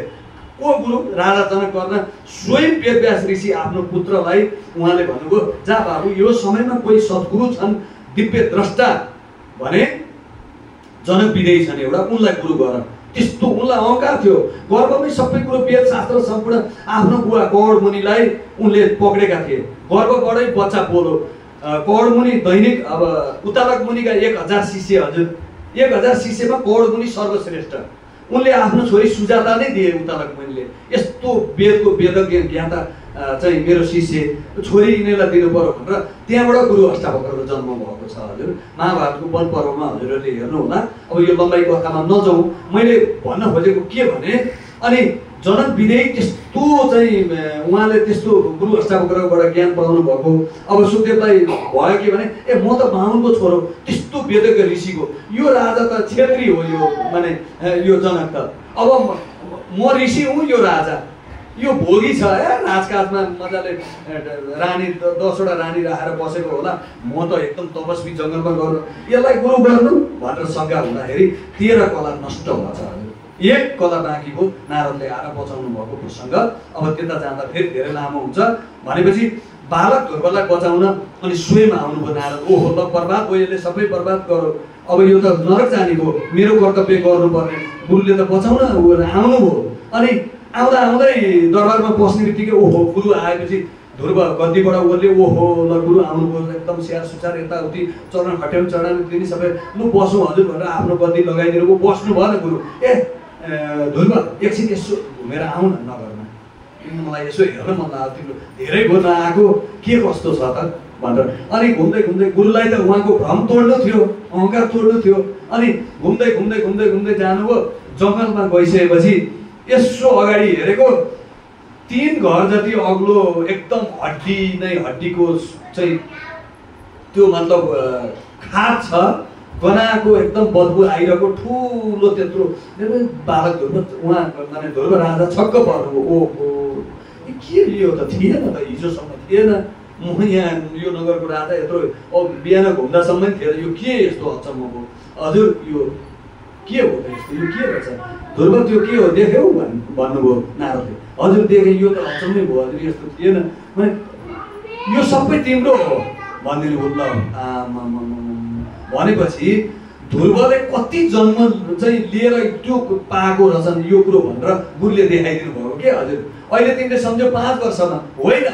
को गुरु? राजा जनक गर्न स्वयं वेदव्यास ऋषि आफ्नो पुत्रलाई उहाँले भन्नुभयो जा बाबु यो समयमा कोही सद्गुरु छन् दिव्य द्रष्टा भने जनक विदेही छन् एउटा, उनलाई गुरु गर। त्यस्तो उनलाई अहङ्कार थियो, गर्वमै सबै कुरो वेद शास्त्र सम्पूर्ण। आफ्नो बुवा कौड मुनिलाई उनले पक्रेका थिए, गर्वबाटै बच्चा बोलो। कौड मुनि दैनिक अब उतालक मुनिका 1000 शिष्य हजुर, 1000 शिष्यमा कौड मुनि सर्वश्रेष्ठ। उनले आफ्नो छोरी सुजाता नै दिए उतालक मुनिले। यस्तो वेदको वेदज्ञ ज्ञाता चाहिँ मेरो शिष्य छोरी यिनीहरूलाई दिनु पर्यो भनेर त्यहाँबाट गुरु अष्टावक्रको जन्म भएको छ हजुर। महाभारतको वन पर्वमा हजुरहरूले हेर्नु होला। अब यो लम्बाइ कथामा नजाउँ, मैले भन्न खोजेको के भने अनि जनक विदेही त्यस्तो चाहिँ उहाँले त्यस्तो गुरु अष्टावक्रबाट ज्ञान पाउनु भएको। अब सुखदेवलाई भयो के भने ए म त बाहुनको छोरो, त्यस्तो वेदज्ञ ऋषिको। यो राजा त क्षेत्री हो, यो माने यो जनक त। अब म ऋषि हुँ, यो राजा, यो भोगी छ राजकाजमा मजाले रानी 10वटा रानी राखेर बसेको होला। म त एकदम तपस्वी जङ्गलमा गर्नु, यसलाई गुरु गर्नु भनेर शङ्का हुँदाखेरि 13 कला नष्ट भएछ हजुर। 1 कला बाँकी भयो, नारदले आएर बचाउनु भएको प्रसङ्ग। अब त्यता जाँदा फेरि धेरै लामो हुन्छ। भनेपछि बालक ध्रुवलाई बचाउन अनि स्वयं आउनुभयो नारद। ओहो ल बर्बाद भयो, यसले सबै बर्बाद गरो, अब यो त नरक जाने भयो, मेरो कर्तव्य गर्नुपर्ने। गुरुले त बचाउन आउनुभयो। अनि आउँदा आउँदै दरबारमा बस्ने बित्तिकै ओहो गुरु आएपछि ध्रुव गद्दीबाट ओर्ले ओहो ल गुरु आउनुभयो, एकदम स्याहार सुसार यताउति चरण खट्याउनु चढाउनु दिने सबै लु बसौँ हजुर भनेर आफ्नो गद्दी लगाइदिनु भयो। बस्नु भएन गुरु। ए ध्रुव एकछिन यसो घुमेर आउन नगरमा, मलाई यसो हेर्न मन लाग्यो, तिम्रो धेरै भो नआएको के कस्तो छ त भनेर। अनि घुम्दै घुम्दै गुरुलाई त उहाँको भ्रम तोड्नु थियो, अहङ्कार तोड्नु थियो। अनि घुम्दै घुम्दै घुम्दै घुम्दै जानुभयो। जङ्गलमा गइसकेपछि यसो अगाडि हेरेको 3 घर जति अग्लो एकदम हड्डी नै हड्डीको चाहिँ त्यो मतलब खाट छ, गनाएको एकदम बदबु आइरहेको ठुलो त्यत्रो। बालक ध्रुव उहाँ माने ध्रुव राजा छक्क पर्नुभयो। ओहो के यो त थिएन त, हिजोसम्म थिएन, म यहाँ यो नगरको राजा यत्रो बिहान घुम्दासम्म थिएन, यो के यस्तो अचम्म भयो हजुर, यो के हो त यस्तो, यो के रहेछ ध्रुव, त्यो के हो देख्यौ भन्नुभयो नारदले। हजुर देखेँ, यो त अचम्मै भयो हजुर, यस्तो थिएन, यो सबै तिम्रो हो भनिदिनु भयो। ल आमा भनेपछि ध्रुवले कति जन्म चाहिँ लिएर त्यो पाएको रहेछन् यो कुरो भनेर गुरुले देखाइदिनु भयो के हजुर। अहिले तिमीले सम्झ्यौ 5 वर्षमा, होइन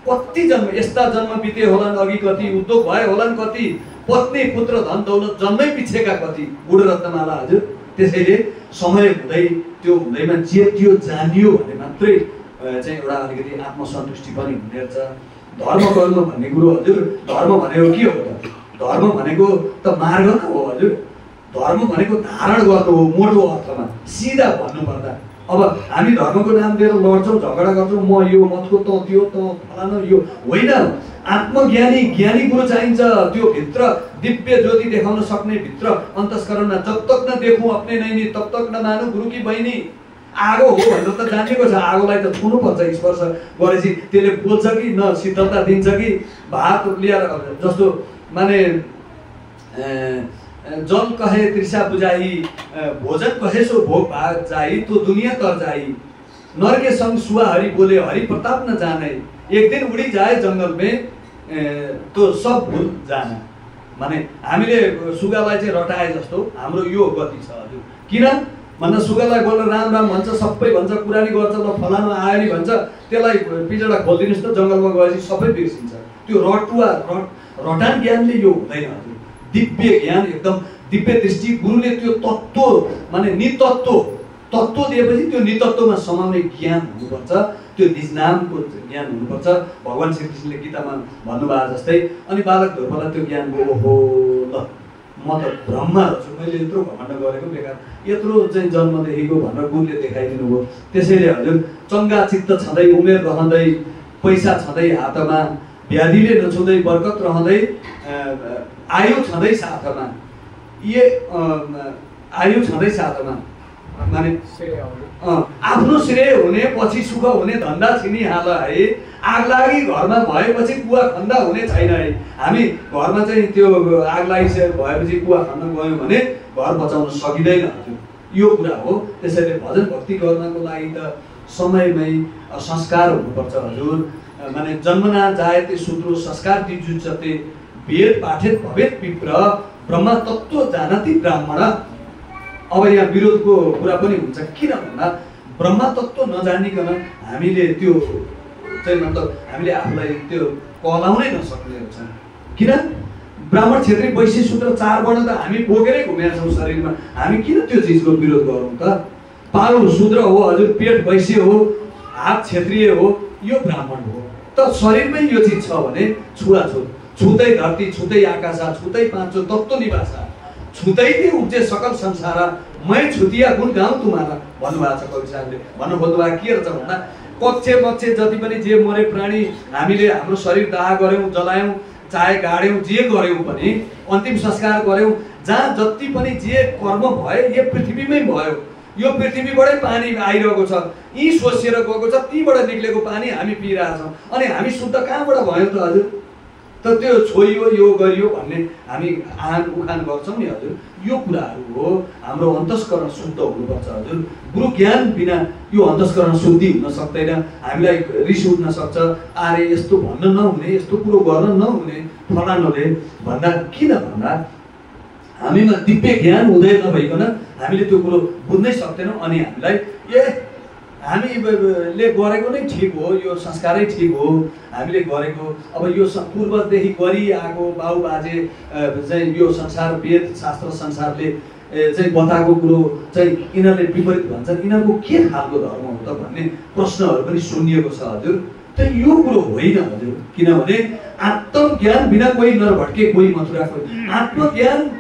कति जन्म, यस्ता जन्म बिते होलान्, अघि कति उद्योग भए होलान्, कति पत्नी पुत्र धन दौलत जन्मै पिछेका कति गुणरत्नमाला हजुर। त्यसैले समय हुँदै त्यो हुँदैमा जे त्यो जानियो भने मात्रै चाहिँ एउटा अलिकति आत्मसन्तुष्टि पनि हुने रहेछ। धर्म कर्म भन्ने कुरो हजुर, धर्म भनेको के हो त? धर्म भनेको त मार्ग न हो हजुर। धर्म भनेको धारण गर्नु हो मोटो अर्थमा, सिधा भन्नुपर्दा। अब हामी धर्मको नाम दिएर लड्छौँ, झगडा गर्छौँ, म यो मतको त त्यो त फलाना यो होइन। आत्मज्ञानी ज्ञानी गुरु चाहिन्छ, त्यो भित्र दिव्य ज्योति देखाउन सक्ने, भित्र अन्तस्करणमा जब तक न देखूँ अपने नैनी तब तक न मानु गुरु की बहिनी। आगो हो भनेर त जानेको छ, आगोलाई त छुनुपर्छ, स्पर्श गरेपछि त्यसले बोल्छ कि न शीतलता दिन्छ कि भात ल्याएर जस्तो माने जल कहे तृषा बुझाई भोजन कहे सो भोग भाग जाई तो दुनिया तर जाई नरके संग सुआ हरि बोले हरि प्रताप न जाने एक दिन उड़ी जाए जंगल में तो सब भूल जाना। माने हामीले सुगालाई चाहिँ रटाए जस्तो हाम्रो यो गति छ हजुर। किन भन्दा सुगालाई बोलेर राम राम भन्छ, सबै भन्छ, कुरानी गर्छ, ल फलानु आयो नि भन्छ, त्यसलाई पिजडा खोलिदिनुस् त जंगलमा गएपछि सबै बिर्सिन्छ। त्यो रटान ज्ञानले यो हुँदैन हजुर। दिव्य ज्ञान एकदम दिव्य दृष्टि, गुरुले त्यो तत्त्व माने नितत्त्व तत्त्व दिएपछि त्यो नितत्त्वमा समाउने ज्ञान हुनुपर्छ, त्यो निज नामको ज्ञान हुनुपर्छ। भगवान श्रीकृष्णले गीतामा भन्नुभएको जस्तै अनि बालक ध्रुवलाई त्यो ज्ञान ओहो ल म त ब्रह्मा छु, मैले यत्रो घमण्ड गरेको बेकार, यत्रो चाहिँ जन्मदेखिको भनेर गुरुले देखाइदिनु भयो। त्यसैले हजुर चङ्गा चित्त छँदै उमेर रहँदै पैसा छँदै हातमा व्याधिले नछुँदै बरकत रहँदै आयु छँदै साथमा आयु छँदै साथमा माने आफ्नो श्रेय हुने पछि सुख हुने धन्दा छिनिहाल है, आग लागि घरमा भएपछि कुवा खन्दा हुने छैन है। हामी घरमा चाहिँ त्यो आग भएपछि कुवा खन्न गयौँ भने घर बचाउन सकिँदैन हजुर, यो कुरा हो। त्यसैले भजन भक्ति गर्नको लागि त समयमै संस्कार हुनुपर्छ हजुर। माने जन्मना जायते शूद्रो संस्कार दिजुचते वेद पाठेत भवेत विप्र ब्रह्म तत्त्व जानति ब्राह्मण। अब यहाँ विरोधको कुरा पनि हुन्छ, किन भन्दा ब्रह्म तत्त्व नजानिकन हामीले त्यो चाहिँ मतलब हामीले आफूलाई त्यो कहलाउनै नसक्ने हुन्छ। किन ब्राह्मण क्षेत्री वैश्य शूद्र 4 वर्ण त हामी बोकेरै घुमेका छौँ शरीरमा, हामी किन त्यो चिजको विरोध गरौँ त? पाउ शूद्र हो हजुर, पेट वैश्य हो, हात क्षेत्रीय हो, यो ब्राह्मण हो। त शरीरमै यो चिज छ भने छुवाछुत, छुँदै धरती छुँदै आकाशा छुँदै पाँचो तत्त्व निवासा छुँदै उब्जे सकल संसार मै छुतिया गुण गाउँ तुम्हारा भन्नुभएको छ कवि साहबले। भन्नु खोज्नुभएको के रहेछ भन्दा कक्षे मक्षे जति पनि जे मरे प्राणी हामीले हाम्रो शरीर दाह गऱ्यौँ, जलायौँ, चाहे गाड्यौँ, जे गऱ्यौँ पनि अन्तिम संस्कार गऱ्यौँ, जहाँ जति पनि जे कर्म भयो यो पृथ्वीमै भयो। यो पृथ्वीबाटै पानी आइरहेको छ, यी सोसिएर गएको छ, तीबाट निक्लेको पानी हामी पिइरहेछौँ, अनि हामी शुद्ध कहाँबाट भयो त हजुर? त त्यो छोइयो यो गरियो भन्ने हामी आहान उखान गर्छौँ नि हजुर, यो कुराहरू हो। हाम्रो अन्तस्करण शुद्ध हुनुपर्छ हजुर। गुरु ज्ञान बिना यो अन्तस्करण शुद्धि हुन सक्दैन। हामीलाई रिस उठ्न सक्छ, आरे यस्तो भन्न नहुने, यस्तो कुरो गर्न नहुने फलानुले भन्दा, किन भन्दा हामीमा दिव्य ज्ञान हुँदै नभइकन हामीले त्यो कुरो बुझ्नै सक्दैनौँ। अनि हामीलाई हामीले गरेको नै ठिक हो, यो संस्कारै ठिक हो हामीले गरेको। अब यो पूर्वदेखि गरिआएको बाउ बाजे चाहिँ यो संसार वेद शास्त्र संसारले चाहिँ बताएको कुरो चाहिँ यिनीहरूले विपरीत भन्छन्, यिनीहरूको के खालको धर्म हो त भन्ने प्रश्नहरू पनि सुनिएको छ हजुर। त यो कुरो होइन हजुर, किनभने आत्मज्ञान बिना कोही नरभट्के कोही मथुरा कोही। आत्मज्ञान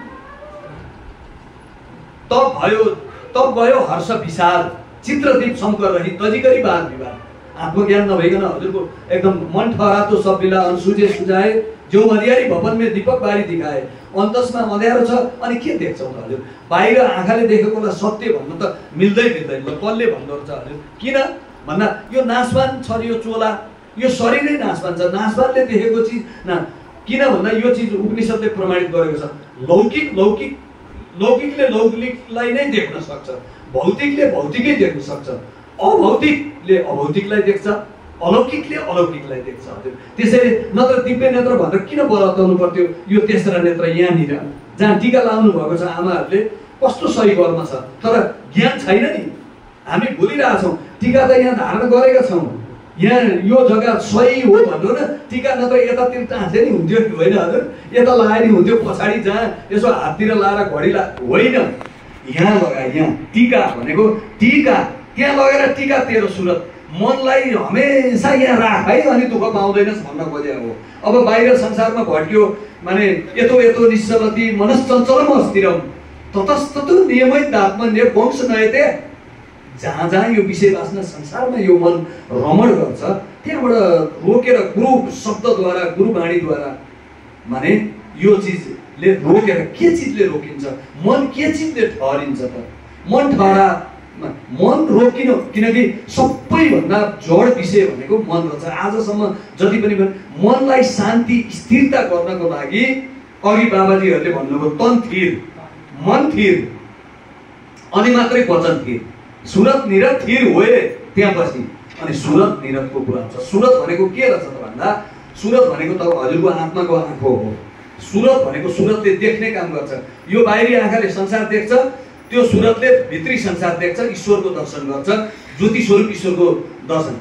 तब गयो हर्ष विषाद चित्रदीप शङ्कर रही तजिगरी वाद विवाद। आत्मज्ञान नभइकन हजुरको एकदम मन ठहरातो सब बेला अनसुझे सुझाए जो मदियारी भवन में दीपक बारी दिखाए। अन्तसमा अँध्यारो छ अनि के देख्छौ त हजुर? बाहिर आँखाले देखेकोलाई सत्य भन्नु त मिल्दैन। कसले भन्दो रहेछ हजुर? किन भन्दा यो नाशवान छ, यो चोला, यो शरीरै नाशवान छ। नाशवानले देखेको चिज न, किन भन्दा यो चिज उपनिषदले प्रमाणित गरेको छ। लौकिकले लौकिकलाई नै देख्न सक्छ, भौतिकले भौतिकै देख्न सक्छ, अभौतिकले अभौतिकलाई देख्छ, अलौकिकले अलौकिकलाई देख्छ हजुर। त्यसैले नत्र दिव्य नेत्र भनेर किन बताउनु पर्थ्यो यो तेस्रा नेत्र यहाँनिर जहाँ टीका लाउनु भएको छ आमाहरूले? कस्तो सही कर्म छ, तर ज्ञान छैन नि। हामी भुलिरहेछौँ, टीका त यहाँ धारण गरेका छौँ, यहाँ यो जग्गा सही हो भन्नु न। टीका नत्र यतातिर टाँसे नि हुन्थ्यो कि होइन हजुर? यता लगाए नि हुन्थ्यो, पछाडि जहाँ यसो हाततिर लाएर घडी होइन, यहाँ लगाए। यहाँ टीका भनेको टीका, त्यहाँ लगेर टीका तेरो सुरत मनलाई हमेसा यहाँ राख है, अनि दुःख पाउँदैनस् भन्न खोजेको हो। अब बाहिर संसारमा भट्क्यो माने यतो यतो निश्चलती मनश्चञ्चलम अस्थिरम ततस्ततु नियमित आत्मन्य वंश नयते। जहाँ जहाँ यो विषय वासना संसारमा यो मन रमण गर्छ त्यहाँबाट रोकेर गुरु शब्दद्वारा गुरुवाणीद्वारा माने यो चिजले रोकेर, के चिजले रोकिन्छ? मन के चिजले ठहरिन्छ त? मन ठहरा, मन हो किनकि सबैभन्दा जड विषय भनेको मन रहेछ। आजसम्म जति पनि मनलाई शान्ति स्थिरता गर्नको लागि अघि बाबाजीहरूले भन्नुभयो तन थिर मन थिर अनि मात्रै वचन थिर। सुरत निरत थिर होए त्यहाँपछि अनि सुरत निरतको कुरा छ। सुरत भनेको के रहेछ त भन्दा सुरत भनेको त हजुरको आत्माको आँखो हो। सुरत भनेको सुरतले देख्ने काम गर्छ। यो बाहिरी आँखाले संसार देख्छ, त्यो सुरतले भित्री संसार देख्छ, ईश्वरको दर्शन गर्छ, ज्योति स्वरूप ईश्वरको दर्शन।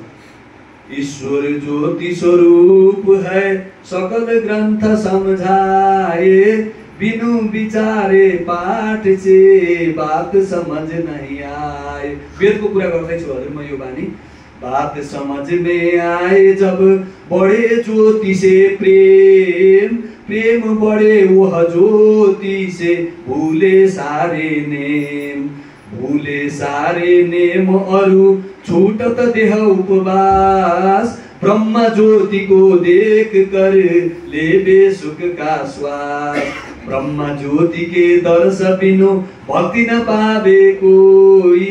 ईश्वर ज्योति स्वरूप है सकल ग्रंथ समझाए, बिनु विचारे पाठ से बात समझ नहीं आए। वेदको कुरा गर्दैछु हजुर म यो बानी। बात समझ में आए जब बड़े ज्योति से प्रेम, प्रेम बड़े वह ज्योति से भूले सारे नेम, भूले सारे नेम अरु छूटत देह उपवास, ब्रह्म ज्योति को देख कर लेबे सुख का श्वास। ब्रह्म ज्योति के दर्श बिनु भक्ति न पावे कोई,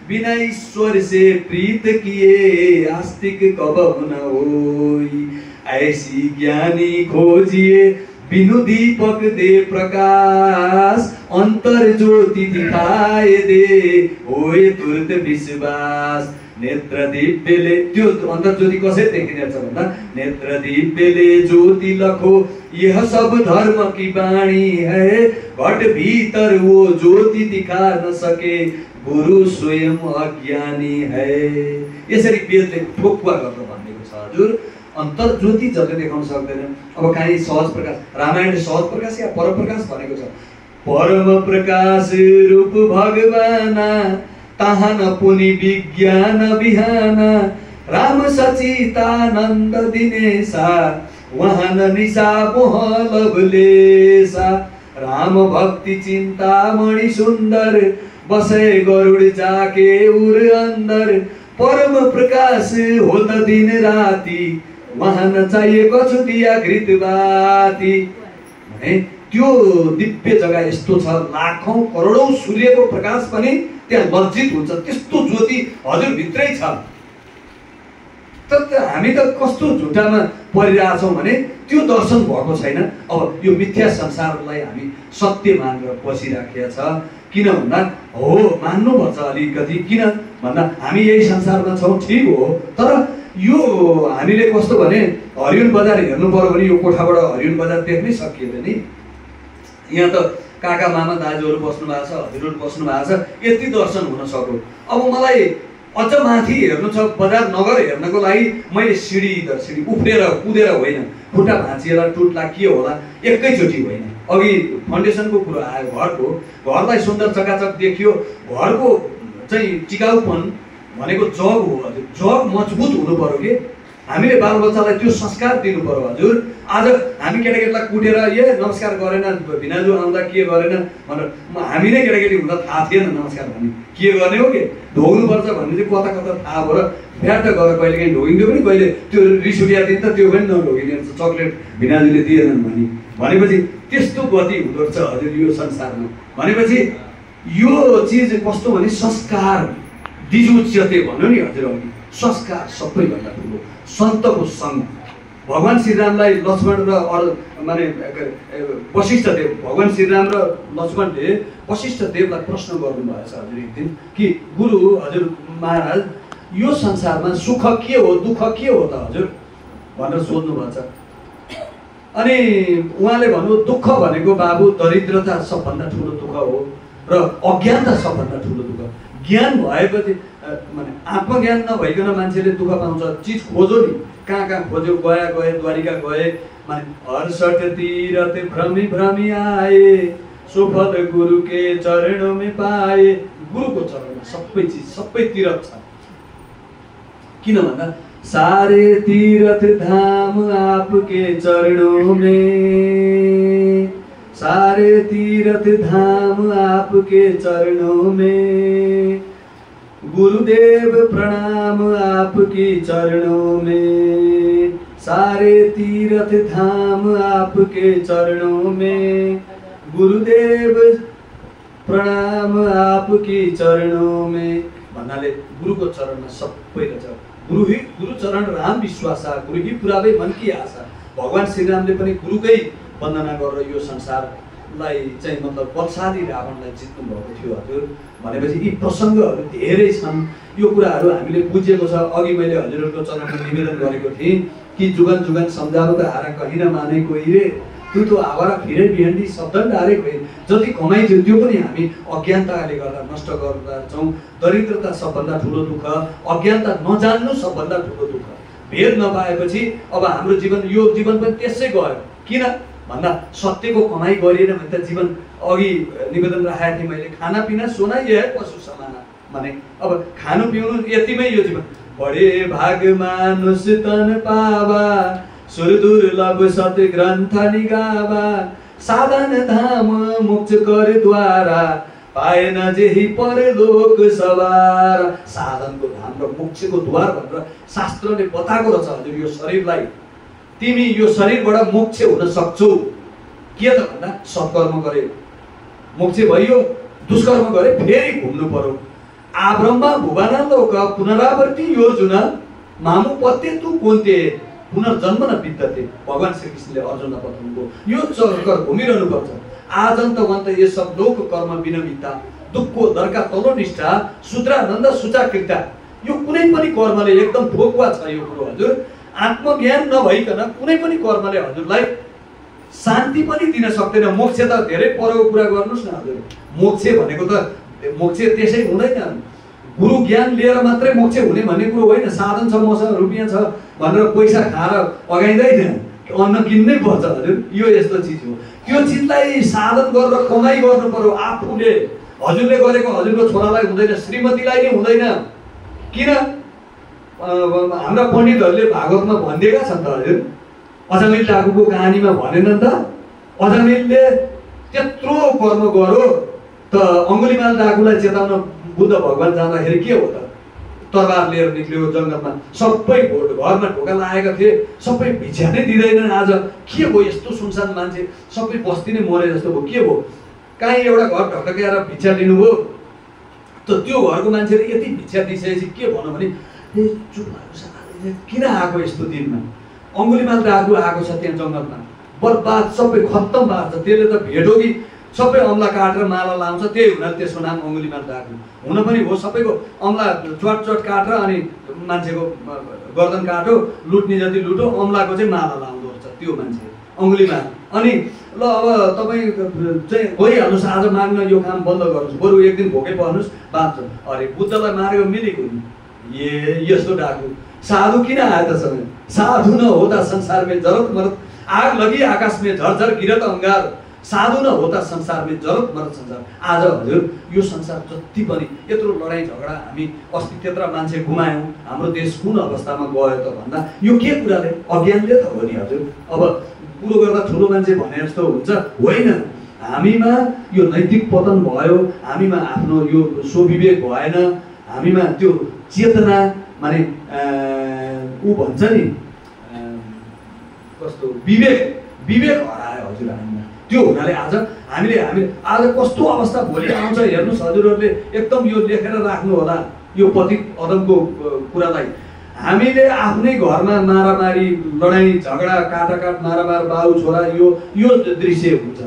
बिना ईश्वर से प्रीत किए आस्तिक कब न होई। ऐसी ज्ञानी खोजिए बिनु दीपक दे प्रकाश, अंतर ज्योति दिखाए दे होए तुरंत विश्वास। नेत्र दिव्यले त्यो अंतर ज्योति कसरी देखिने छ भन्दा नेत्र दिव्यले ज्योति लखो यह सब धर्म की वाणी है, घट भीतर वो ज्योति दिखा न सके गुरु स्वयं अज्ञानी है। यसरी वेदले ठोकुवा गर्न भनेको छ हजुर। अंतर ज्योति जसले देखाउन सक्दैन। अब काहीँ सहज प्रकाश, रामायणले सहज प्रकाश या परम प्रकाश भनेको छ। परम प्रकाश रूप भगवाना, ताहा न पुनि विज्ञान बिहाना, राम सचितानंद दिनेशा, वहाँ न निशा मोह लवलेशा। राम भक्ति चिंतामणि सुंदर, बसे गरुड़ जाके उर अंदर। परम प्रकाश होत दिन राति, वहाँ न चाहिए कछु दिया घृत बाती। त्यो दिव्य जग्गा यस्तो छ, लाखौं करोडौं सूर्यको प्रकाश पनि त्यहाँ लज्जित हुन्छ, त्यस्तो ज्योति हजुर भित्रै छ। तर हामी त कस्तो झुटामा परिरहेछौँ भने त्यो दर्शन भएको छैन। अब यो मिथ्या संसारलाई हामी सत्य मानेर बसिराखेका छ। किन भन्दा हो मान्नुपर्छ अलिकति, किन भन्दा हामी यही संसारमा छौँ ठिक हो, तर यो हामीले कस्तो भने हरियोन बजार हेर्नु पर्यो भने यो कोठाबाट हरियोन बजार देख्नै सकिएन नि। यहाँ त काका मामा दाजुहरू बस्नु भएको छ, हजुरहरू बस्नु भएको छ, यति दर्शन हुन सक्यो। अब मलाई अझ माथि हेर्नु छ, बजार नगर हेर्नको लागि मैले सिडी उफ्रेर कुदेर होइन, खुट्टा भाँचिएर टुट्ला के होला एकैचोटि होइन। अघि फाउन्डेसनको कुरो आयो, घरलाई सुन्दर चकाचक देखियो। घरको चाहिँ टिकाउपन भनेको जग हो हजुर। जग मजबुत हुनु पर्यो कि हामीले बालबच्चालाई त्यो संस्कार दिनु पर्यो हजुर। आज हामी केटाकेटीलाई कुटेर ए नमस्कार गरेन, भिनाजु आउँदा के गरेन भनेर हामी नै केटाकेटी हुँदा थाहा थिएन नमस्कार भन्ने के गर्ने हो कि ढोग्नुपर्छ भन्ने चाहिँ कता कता थाहा भएर फ्याट गरेर कहिले काहीँ ढोगिन्थ्यो पनि, कहिले त्यो रिस उठिया दिन त त्यो पनि नढोगिने चक्लेट भिनाजुले दिएनन् भनेपछि त्यस्तो गति हुँदो रहेछ हजुर यो संसारमा। भनेपछि यो चिज कस्तो भने संस्कार दिजुच्यते भन्यो नि हजुर अघि, संस्कार सबैभन्दा ठुलो सन्तको सङ्ग। भगवान श्रीरामलाई लक्ष्मण र माने वशिष्ठ देव, भगवान श्रीराम र लक्ष्मणले वशिष्ठ देवलाई प्रश्न गर्नुभएछ हजुर एक दिन कि गुरु हजुर महाराज यो संसारमा सुख के हो दुःख के हो त हजुर भनेर सोध्नु भएको छ। अनि उहाँले भन्नु दुःख भनेको बाबु दरिद्रता सबभन्दा ठुलो दुःख हो र अज्ञानता सबभन्दा ठुलो दुःख। ज्ञान भएपछि माने आत्मज्ञान नभइकन मान्छेले दुःख पाउँछ। चिज खोजो नि, कहाँ कहाँ खोज्यो, गए द्वारिका गए, माने हर्षट तीरथ भ्रमी भ्रमी आए, सुफल गुरु के चरणों में पाए। गुरुको चरणमा सबै चिज सबै तीरथ छ। किन भन्दा सारे तीर्थ धाम आपके चरणों में, सारे तीर्थ धाम आपके चरणों में, गुरुदेव प्रणाम आपके चरणों में। सारे तीर्थ धाम आपके चरणों में, गुरुदेव प्रणाम आपके चरणों में। भन्नाले गुरुको चरणमा सबै रहेछ। गुरु चरण राम विश्वासा, गुरु ही पुरावे मन की आशा। भगवान श्रीरामले पनि गुरुकै वन्दना गरेर यो संसारलाई चाहिँ मतलब बलशाली रावणलाई जित्नु भएको थियो हजुर। भनेपछि यी प्रसङ्गहरू धेरै छन्। यो कुराहरू हामीले बुझेको छ। अघि मैले हजुरहरूको चरणमा निवेदन गरेको थिएँ कि जुगन जुगन सम्झाउँ त हारा कहीँ न माने कोही रे, तू तो आवारा फिरै बिहानी शब्द डारे कोही। जति कमाइ थियो त्यो पनि हामी अज्ञानताले गर्दा नष्ट गर्दा छौँ। दरिद्रता सबभन्दा ठुलो दुःख, अज्ञानता नजान्नु सबभन्दा ठुलो दुःख। भेद नपाएपछि अब हाम्रो जीवन, यो जीवन पनि त्यसै गयो। किन भन्दा सत्यको कमाइ गरिएन भने त जीवन, अघि निवेदन राखेको थिएँ मैले, खानापिना सोना यही पशु समाना भने अब खानु पिउनु यतिमै यो जीवन। बडे भाग मानुष तन पावा, सुर दुर्लभ सत्य ग्रन्थ निगावा। साधन धाम मोक्ष कर द्वारा, पाएन जेही परलोक सवार। साधनको धाम र मोक्षको द्वार भनेर शास्त्रले बताएको रहेछ हजुर। यो शरीरलाई तिमी यो शरीरबाट मोक्ष हुन सक्छौ। के त भन्दा सत्कर्म गरे मोक्ष भयो, दुष्कर्म गरे फेरि घुम्नु पर्यो। आब्रह्म भुवना लोक पुनरावर्ती योजना, मामु पत्ते तू कोन्ते पुनर्जन्म न विद्यते। भगवान श्रीकृष्णले अर्जुनलाई बताउनुभयो यो चक्कर घुमिरहनु पर्छ। आजन्तवन्त ये सब लोक कर्म विनमिता, दुःखको दरका तलो निष्ठा, सूत्रानन्द सुचाकृता। यो कुनै पनि कर्मले एकदम ठोकुवा छ यो कुरो हजुर। आत्मज्ञान नभइकन कुनै पनि कर्मले हजुरलाई शान्ति पनि दिन सक्दैन। मोक्ष त धेरै परको कुरा गर्नुहोस् न हजुर। मोक्ष भनेको त मोक्ष त्यसै हुँदैन। गुरु ज्ञान लिएर मात्रै मोक्ष हुने भन्ने कुरो होइन। साधन छ, मसँग रुपियाँ छ भनेर पैसा खाएर अगाइँदैन, अन्न किन्नै पर्छ हजुर। यो यस्तो चिज हो। त्यो चिजलाई साधन गरेर कमाइ गर्नु पर्यो आफूले। हजुरले गरेको हजुरको छोरालाई हुँदैन, श्रीमतीलाई नै हुँदैन। किन हाम्रा पण्डितहरूले भागवतमा भनिदिएका छन् त हजुर। अजामिल डाकुको कहानीमा भनेन त, अजामिलले त्यत्रो कर्म गर्यो त अङ्गुलीमाल डाकुलाई चेताउन बुद्ध भगवान जाँदाखेरि के हो त, तरबार लिएर निक्ल्यो जङ्गलमा। सबै घरमा ढोका लागेका थिए, सबै भिक्षा नै दिँदैनन्। आज के भयो यस्तो सुनसान मान्छे, सबै बस्ती नै मरे जस्तो भयो। के भयो, काहीँ एउटा घर ढकढक्याएर भिक्षा लिनुभयो त त्यो घरको मान्छेले यति भिक्षा दिइसकेपछि के भनौँ भने चुप भएको किन आएको यस्तो दिनमा। अङ्गुलीमाल डाकु आएको छ त्यहाँ जङ्गलमा, बर्बाद सबै खत्तम भएको छ। त्यसले त भेटो कि सबै अम्ला काटेर माला लाउँछ, त्यही हुनाले त्यसको नाम अङ्गुलीमाल डाकु हुन पनि हो। सबैको अम्ला चट काटेर अनि मान्छेको गर्दन काट्यो, लुट्ने जति लुटो, अम्लाको चाहिँ माला लाउँदो रहेछ त्यो मान्छे अङ्गुलीमाल। अनि ल अब तपाईँ चाहिँ गइहाल्नुहोस्, आज माग्न यो काम बन्द गर्नुहोस्, बरु एक दिन भोकै पर्नुहोस् बाँच्छ। अरे बुद्धलाई मारेको मिलेको नि यस्तो डाकु। साधु किन आयो त समय, साधु न होता संसार में जरत मरत, आग लगी आकाश में झरझर गिरत अंगार। साधु न होता संसार में जरत मरत संसार। आज हजुर यो संसार जति पनि यत्रो लडाइँ झगडा, हामी अस्ति त्यत्रो मान्छे गुमायौँ, हाम्रो देश कुन अवस्थामा गयो त भन्दा यो के कुराले, अज्ञानले त हो नि हजुर। अब कुरो गर्दा ठुलो मान्छे भने जस्तो हुन्छ होइन। हामीमा यो नैतिक पतन भयो, हामीमा आफ्नो यो स्वविवेक भएन, हामीमा त्यो चेतना माने ऊ भन्छ नि कस्तो विवेक हरायो हजुर हामीमा। त्यो हुनाले आज हामीले आज कस्तो अवस्था भोलि आउँछ हेर्नुहोस् हजुरहरूले। एकदम यो लेखेर राख्नु होला यो पतित अदमको कुरालाई। हामीले आफ्नै घरमा मारामारी, लडाइँ झगडा, काटाकाट, मारामार, बाउ छोरा, यो दृश्य हुन्छ।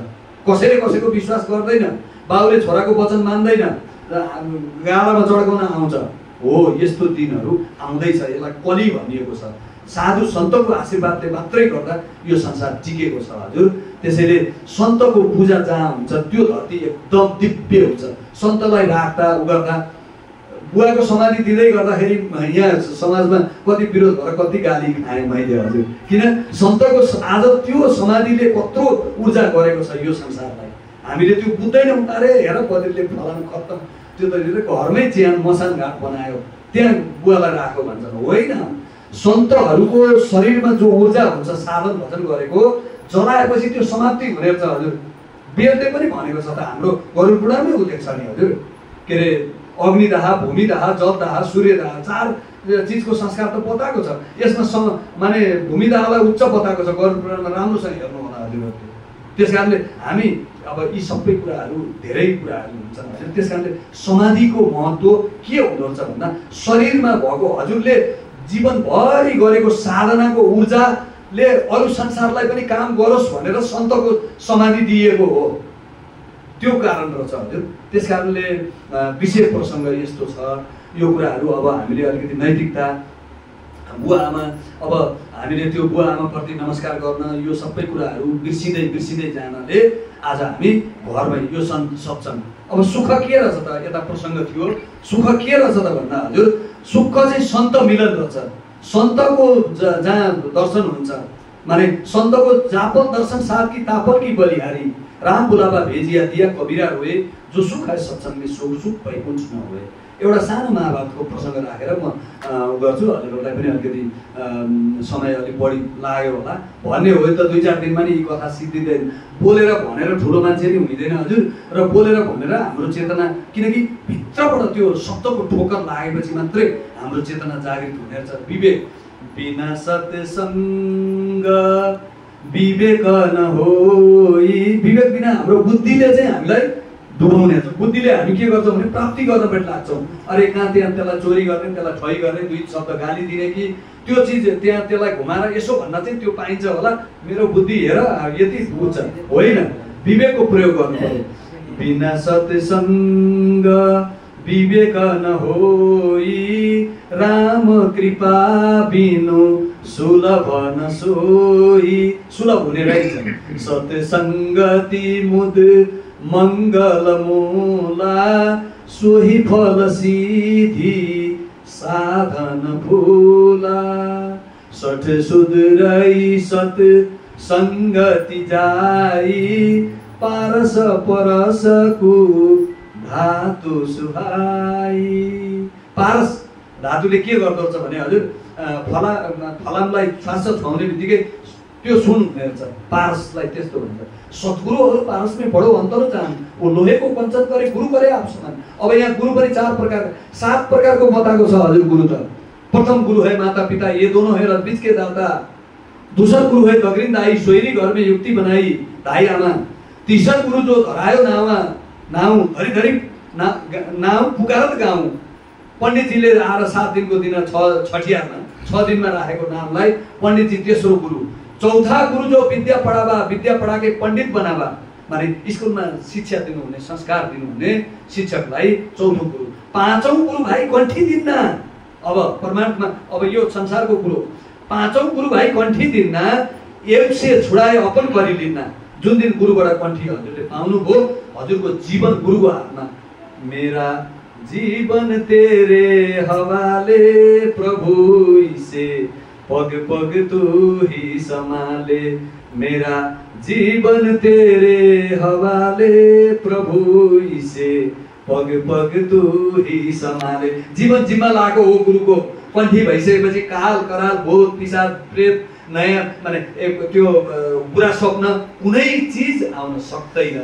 कसैले कसैको विश्वास गर्दैन, बाउले छोराको वचन मान्दैन, गालामा चड्काउन आउँछ। हो यस्तो दिनहरू आउँदैछ, यसलाई कली भनिएको छ। साधु सन्तको आशीर्वादले मात्रै गर्दा यो संसार टिकेको छ हजुर। त्यसैले सन्तको पूजा जहाँ हुन्छ त्यो धरती एकदम दिव्य हुन्छ। सन्तलाई राख्दा उगर्दा, बुवाको समाधि दिँदै गर्दाखेरि यहाँ समाजमा कति विरोध भएर कति गाली खाएँ मैले हजुर। किन सन्तको आज त्यो समाधिले कत्रो ऊर्जा गरेको छ यो संसारलाई। हामीले त्यो बुझ्दैनौँ। अरे हेर बद्रीले फलानु खत्तम, त्यो त घरमै चियान मसान घाट बनायो त्यहाँ बुवालाई राख्यो भन्छन्। होइन, सन्तहरूको शरीरमा जो ऊर्जा हुन्छ साधन भजन गरेको, जलाएपछि त्यो समाप्ति हुने रहेछ हजुर। वेदले पनि भनेको छ त, हाम्रो गरुड पुराणमै उल्लेख छ नि हजुर। के अरे अग्निदाह, भूमिदाह, जलदाह, सूर्यदाह, 4 चिजको संस्कार त बताएको छ। यसमा माने भूमिदाहलाई उच्च बताएको छ गरुड पुराणमा। राम्रोसँग हेर्नु होला हजुरहरूले। त्यस कारणले हामी अब यी सबै कुराहरू धेरै कुराहरू हुन्छन् हजुर। त्यस कारणले समाधिको महत्त्व के हुँदो रहेछ भन्दा शरीरमा भएको हजुरले जीवनभरि गरेको साधनाको ऊर्जाले अरू संसारलाई पनि काम गरोस् भनेर सन्तको समाधि दिएको हो, त्यो कारण रहेछ हजुर। त्यस कारणले विषय प्रसङ्ग यस्तो छ। यो कुराहरू अब हामीले अलिकति नैतिकता, बुवा आमा, अब हामीले त्यो बुवा आमाप्रति नमस्कार गर्न, यो सबै कुराहरू बिर्सिँदै जानाले आज हामी घरमै यो सत्सङ्ग। अब सुख के रहेछ त, यता प्रसङ्ग थियो, सुख के रहेछ त भन्दा हजुर सुख चाहिँ सन्त मिलन रहेछ। सन्तको जहाँ दर्शन हुन्छ माने सन्तको जापल दर्शन साथ की तापल की बलिहारी, राम बुलावा भेजिया दिया कबिरा रोए, जो सुख है सत्सङ्ग में सुख सुख वैकुण्ठ न होए। एउटा सानो महाभारतको प्रसङ्ग राखेर म गर्छु। हजुरहरूलाई पनि अलिकति समय अलिक बढी लाग्यो होला भन्ने हो त 2-4 दिनमा नि यी कथा सिद्धिँदैन। बोलेर भनेर ठुलो मान्छे नि हुँदैन हजुर, र बोलेर भनेर हाम्रो चेतना, किनकि भित्रबाट त्यो शब्दको ठोकर लागेपछि मात्रै हाम्रो चेतना जागृत हुने रहेछ। विवेक बिना सत्सङ्ग विवेक नहोई, विवेक बिना हाम्रो बुद्धिले चाहिँ हामीलाई डुबाउने छ। बुद्धिले हामी के गर्छौँ भने प्राप्ति गर्नपट्टि लाग्छौँ। अरे कहाँ त्यहाँ त्यसलाई चोरी गर्ने, त्यसलाई ठगी गर्ने, 2 शब्द गाली दिने कि त्यो चिज त्यहाँ त्यसलाई घुमाएर यसो भन्न चाहिँ त्यो पाइन्छ होला, मेरो बुद्धि हेर यति बुझ्छ, होइन। विवेकको प्रयोग गर्नु पर्यो। बिना सत्सङ्ग विवेक नहोई, राम कृपा बिनु सुलभ न सोई। सुलभ हुने रहेछ। सत्सङ्गति मुद मङ्गल मूला, सोही फल सिद्धि साधन भूला। सठ सुधरै सत सङ्गति जाई, पारस परसको धातु सुहाई। पारस धातुले के गर्दो रहेछ भने हजुर फलामलाई श्वास छाउने बित्तिकै त्यो सुन हुने रहेछ। पारसलाई त्यस्तो भन्छ। सद्गुरु और पारस में बड़ो अंतर जान, वो लोहे को पंचन करे गुरु करे आप समान। अब यहाँ गुरु पनि 7 प्रकार को बताएको छ हजुर। गुरु त प्रथम गुरु है माता पिता, ये दोनों है रथ बीच के दाता। दूसरा गुरु है गगरिन दाई, सोयरी घर में युक्ति बनाई दाई आमा। तीसरा गुरु जो धरायो नाउ धरी नाउ पुकारत गाउँ। पण्डितजीले आएर 7 दिनको दिन छठियारमा 6 दिनमा राखेको नामलाई पण्डितजी तेस्रो गुरु। चौथा गुरु जो विद्या पढावा, विद्या पढा के पंडित बनावा, माने स्कुलमा शिक्षा दिनुहुने, संस्कार दिनुहुने शिक्षकलाई चौथो गुरु। 5औं गुरु भाइ कण्ठी दिन्न। अब परमात्मा, अब यो संसारको गुरु 5औं गुरु भाइ कण्ठी दिन्न, एक से छुडाए अपन गरी लिन्न। जुन दिन गुरुबाट कण्ठी हजुरले पाउनुभयो, हजुरको जीवन गुरुको हातमा। मेरा जीवन तेरे हवाले प्रभु इसे, पग पग तू ही संभाले। मेरा जीवन तेरे हवाले प्रभु इसे, पग पग तू ही संभाले। जीवन जिम्मा लागेको हो गुरुको। कण्ठी भइसकेपछि काल कराल भूत पिशाच प्रेत नयाँ माने त्यो बुरा स्वप्न कुनै चिज आउन सक्दैन।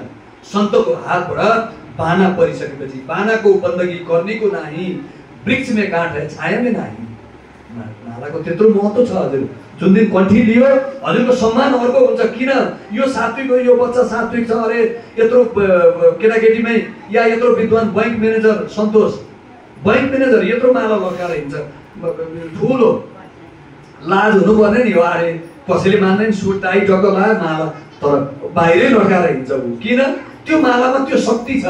सन्तको हातबाट बाना परिसकेपछि, बानाको बन्दगी गर्नेको नाही, वृक्ष में काठ है छाया में नाही। मालाको त्यत्रो महत्त्व छ हजुर। जुन दिन कण्ठी लियो हजुरको सम्मान अर्को हुन्छ। किन यो सात्विक हो, यो बच्चा सात्विक छ, अरे यत्रो केटाकेटीमै या यत्रो विद्वान बैंक म्यानेजर सन्तोष, बैंक म्यानेजर यत्रो माला लड्काएर हिँड्छ। ठुलो लाज हुनुपर्ने नि हो। अरे कसैले मान्दैन, सुट टाई टक्क लायो माला, तर बाहिरै लड्काएर हिँड्छ ऊ। किन? त्यो मालामा त्यो शक्ति छ।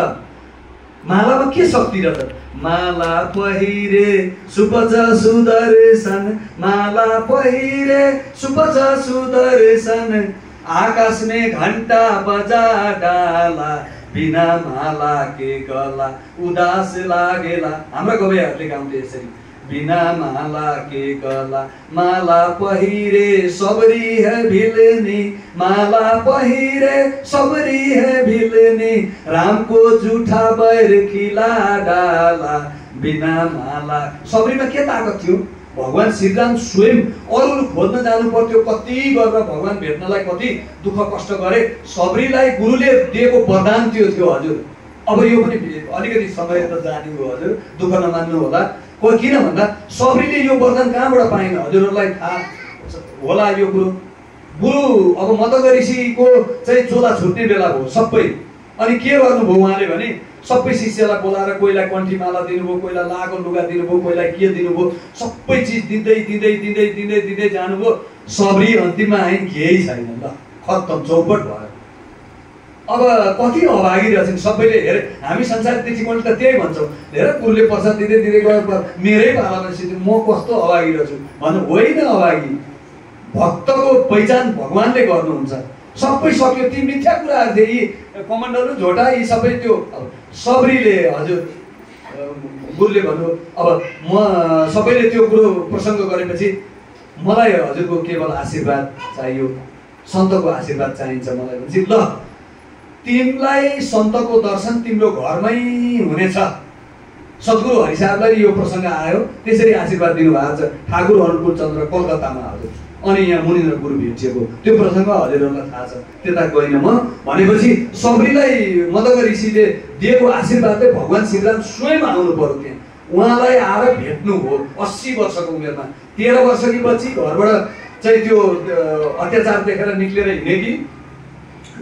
मालामा के शक्ति रहेछ? माला पहिरे सुपच सुदर्शन, माला पहिरे सुपच सुदर्शन, आकाश में घंटा बजा डाला, बिना माला के गला उदास लागेला। हाम्रा कविहरूले गाउँथे यसरी, बिना माला के गला, माला पहिरे सबरी है भिलनी, माला पहिरे सबरी है भिलनी, राम को जूठा बैर खिला डाला, बिना माला। सबरीमा के ताकत थियो? भगवान श्रीराम स्वयं अरू खोज्न जानु पर्थ्यो। कति गरेर भगवान भेट्नलाई कति दुःख कष्ट गरे। सबरीलाई गुरुले दिएको वरदान त्यो थियो हजुर। अब यो पनि अलिकति समय त जाने हो हजुर, दुःख नमान्नु होला। किन भन्दा सबरीले यो वरदान कहाँबाट पाएन? हजुरहरूलाई थाहा होला यो कुरो। गुरु अब मदन ऋषिको चाहिँ चोला छुट्ने बेला भयो सबै। अनि के गर्नुभयो उहाँले भने सबै शिष्यलाई बोलाएर कोहीलाई कन्ठीमाला दिनुभयो, कोहीलाई लाको लुगा दिनुभयो, कोहीलाई के दिनुभयो, सबै चिज दिँदै दिँदै दिँदै दिँदै दिँदै जानुभयो। सबरी अन्तिममा आइन केही छैन, ल खत्तम, चौपट भयो। अब कति अभागी रहेछन् सबैले। हेरे हामी संसार दृष्टिकोण त त्यही भन्छौँ, हेर गुरुले प्रसाद दिँदै दिँदै गयो, मेरै पालामा सिधै म कस्तो अभागी रहेछु भन्नु होइन। अभागी भक्तको पहिचान भगवानले गर्नुहुन्छ। सबै सक्यो, ती मिथ्या कुराहरू थिए, यी कमान्डरहरू झोटा, यी सबै त्यो सबरीले हजुर गुरुले भन्नु। अब म सबैले त्यो कुरो प्रसङ्ग गरेपछि मलाई हजुरको केवल आशीर्वाद चाहियो, सन्तको आशीर्वाद चाहिन्छ मलाई भनेपछि ल तिमीलाई सन्तको दर्शन तिम्रो घरमै हुनेछ। सद्गुरु हरि साहबलाई यो प्रसङ्ग आयो, त्यसरी आशीर्वाद दिनुभएको छ ठाकुर अनुकूल चन्द्र कलकत्तामा हजुर। अनि यहाँ मुनिन्द्र गुरु भेटिएको त्यो प्रसङ्ग हजुरहरूलाई थाहा छ, त्यता गइनँ म। भनेपछि सबरीलाई मदन ऋषिले दिएको आशीर्वादले भगवान् श्रीराम स्वयं आउनु पर्यो त्यहाँ, उहाँलाई आएर भेट्नु हो 80 वर्षको उमेरमा। 13 वर्षकी पछि घरबाट चाहिँ त्यो अत्याचार देखेर निक्लेर हिँडेकी,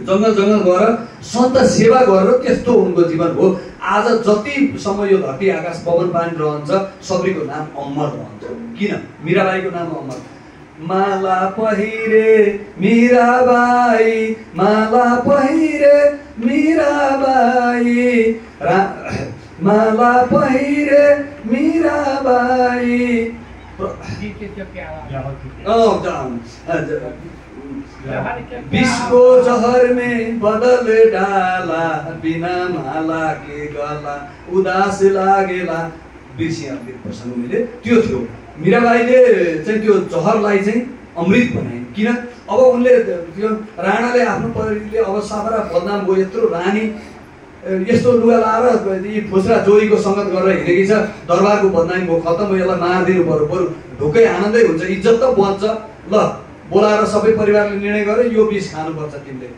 जङ्गल जङ्गल गएर सन्त सेवा गरेर त्यस्तो उनको जीवन हो। आज जतिसम्म यो धरती आकाश पवन पानी रहन्छ सबरीको नाम अमर रहन्छ। किन? मीराबाईको नाम अमर। माला पहिरे मीराबाई, माला पहिरे मीराबाई, माला पहिरे मीराबाई। विश्व जहर में बदल डाला, बिना माला के गला उदास लागेला। बिर्सिहाल्ने प्रसङ्ग मैले त्यो थियो। मीराबाईले चाहिँ त्यो जहरलाई चाहिँ अमृत बनाइन्। किन? अब उनले त्यो राणाले आफ्नो परिवारले अब साफरा बदनाम भयो, यत्रो रानी यस्तो लुगा लाएर यी फुस्रा जोईको सङ्गत गरेर हिँडेकी छ, दरबारको बदनामी भयो, खत्तम भयो, यसलाई मारिदिनु पर्यो, बरु ढुक्कै आनन्दै हुन्छ, इज्जत त बन्छ। ल बोलाएर सबै परिवारले निर्णय गरे यो विष खानुपर्छ तिमीले।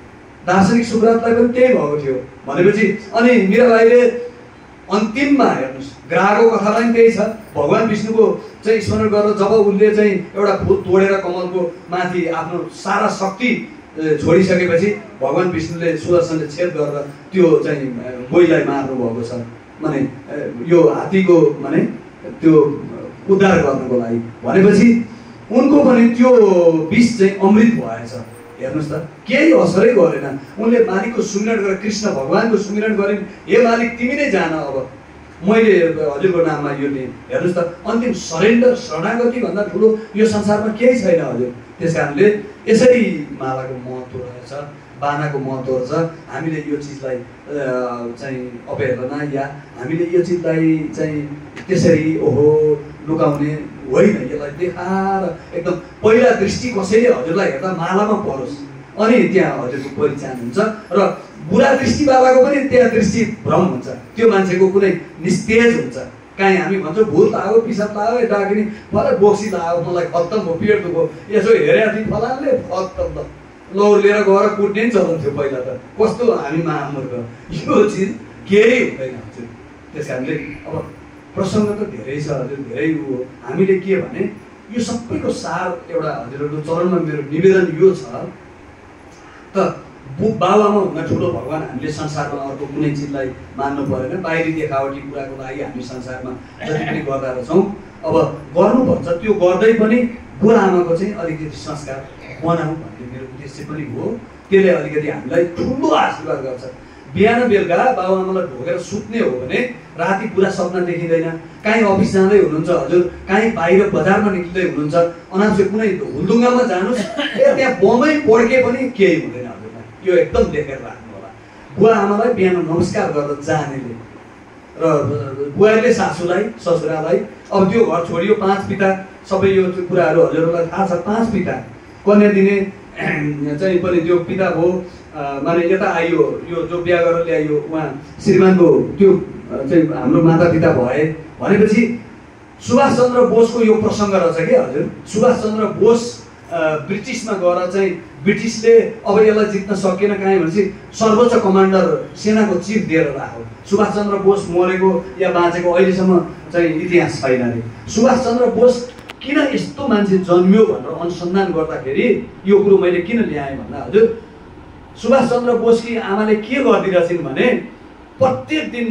दार्शनिक सुब्रतलाई पनि त्यही भएको थियो भनेपछि अनि मीराबाईले अन्तिममा हेर्नुहोस् ग्राहको कथालाई पनि त्यही छ। भगवान् विष्णुको चाहिँ स्मरण गरेर जब उनले चाहिँ एउटा फुल तोडेर कमलको माथि आफ्नो सारा शक्ति छोडिसकेपछि भगवान् विष्णुले सुदर्शनले छेद गरेर त्यो चाहिँ गोहीलाई मार्नु भएको छ। माने यो हात्तीको माने त्यो उद्धार गर्नको लागि। भनेपछि उनको पनि त्यो विष चाहिँ अमृत भएछ। हेर्नुहोस् त केही असरै गरेन। उनले मालिकको सुमिरन गरेर कृष्ण भगवानको सुमिरन गरिन्, हे मालिक तिमी नै जान, अब मैले हजुरको नाममा यो लिएँ। हेर्नुहोस् त अन्तिम सरेन्डर, शरणागति भन्दा ठुलो यो संसारमा केही छैन हजुर। त्यस कारणले यसरी मालाको महत्त्व रहेछ, बानाको महत्त्व रहेछ। हामीले यो चिजलाई चाहिँ अवहेलना या हामीले यो चिजलाई चाहिँ त्यसरी ओहो लुकाउने होइन, यसलाई देखाएर एकदम पहिला दृष्टि कसैले हजुरलाई हेर्दा मालामा परोस् अनि त्यहाँ हजुरको पहिचान हुन्छ। र बुरा दृष्टिवालाको पनि त्यहाँ दृष्टि भ्रम हुन्छ, त्यो मान्छेको कुनै निस्तेज हुन्छ। काहीँ हामी भन्छौँ भूत लाग्यो, पिसाब लाग्यो, डाकिनी फला बोक्सी लाग्यो, मलाई खत्तम भयो, पेट दुख्यो, यसो हेरेको थिएँ फलाले खत्तम त लौर लिएर गएर कुट्ने नि चलन थियो पहिला त। कस्तो हामी महामूर्ख, यो चिज केही हुँदैन हजुर। त्यस कारणले अब प्रसङ्ग त धेरै छ हजुर, धेरै हो। हामीले के भने यो सबैको सार एउटा हजुरहरूको चरणमा मेरो निवेदन यो छ त बाबामा हुन ठुलो भगवान् हामीले संसारमा अर्को कुनै चिजलाई मान्नु परेन। बाहिरी देखावटी कुराको लागि हामी संसारमा जति पनि गर्दा रहेछौँ अब गर्नुपर्छ, त्यो गर्दै पनि बुवा आमाको चाहिँ अलिकति संस्कार बनाऊ भन्ने मेरो उद्देश्य पनि हो। त्यसले अलिकति हामीलाई ठुलो आशीर्वाद गर्छ। बिहान बेलुका बाबुआमालाई ढोकेर सुत्ने हो भने राति पुरा सपना देखिँदैन। काहीँ अफिस जाँदै हुनुहुन्छ हजुर, काहीँ बाहिर बजारमा निक्लिँदै हुनुहुन्छ, अनाउसे कुनै हुलदुङ्गामा जानुहोस्, त्यहाँ बमै पड्के पनि केही हुँदैन हजुरलाई। यो एकदम देखेर राख्नु होला। बुवा आमालाई बिहान नमस्कार गरेर जानेले र बुवाले सासूलाई ससुरालाई। अब त्यो घर छोडियो, 5 पिता सबै यो कुराहरू हजुरहरूलाई थाहा छ। 5 पिता कन्या दिने चाहिँ पनि त्यो पिता भयो, माने यता आइयो यो जो बिहा गरेर ल्याइयो उहाँ श्रीमानको त्यो चाहिँ हाम्रो माता पिता भए। भनेपछि सुभाष चन्द्र बोसको यो प्रसङ्ग रहेछ कि हजुर। सुभाष चन्द्र बोस ब्रिटिसमा गएर चाहिँ ब्रिटिसले अब यसलाई जित्न सकेन कहीँ भनेपछि सर्वोच्च कमान्डर सेनाको चिफ दिएर राख्यो। सुभाष चन्द्र बोस मरेको या बाँचेको अहिलेसम्म चाहिँ इतिहास छैन अरे। सुभाष चन्द्र बोस किन यस्तो मान्छे जन्मियो भनेर अनुसन्धान गर्दाखेरि यो कुरो मैले किन ल्याएँ भन्दा हजुर सुभाष चन्द्र बोसकी आमाले के गरिदिरहेछन् भने प्रत्येक दिन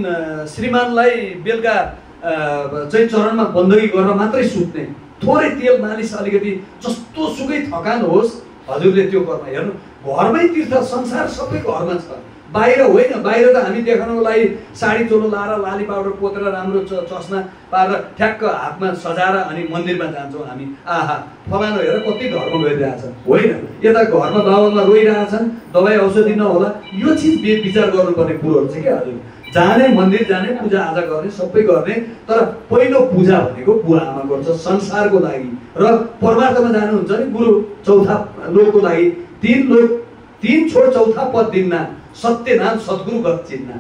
श्रीमानलाई बेलुका चाहिँ चरणमा बन्दगी गरेर मात्रै सुत्ने, थोरै तेल मालिस अलिकति जस्तो सुकै थकान होस् हजुरले त्यो गर्न हेर्नु। घरमै तीर्थ संसार सबै घरमा छ, बाहिर होइन। बाहिर त हामी देखाउनको लागि साडी चोलो लाएर लाली पाउडर पोतेर राम्रो चस्मा पारेर ठ्याक्क हातमा सजाएर अनि मन्दिरमा जान्छौँ हामी। आहा फलानु हेर कति धर्म गरिरहेछ, होइन। यता घरमा बाबामा रोइरहेछन्, दबाई औषधि नहोला, यो चिज विचार गर्नुपर्ने कुरोहरू छ क्या हजुर। जाने मन्दिर जाने, पूजा आजा गर्ने, सबै गर्ने, तर पहिलो पूजा भनेको बुवा आमा गर्छ संसारको लागि। र परमार्थमा जानुहुन्छ नि गुरु चौथा लोकको लागि, तीन छोड चौथा पद दिन्ना, सत्य नाम सद्गुरु गत चिन्ना।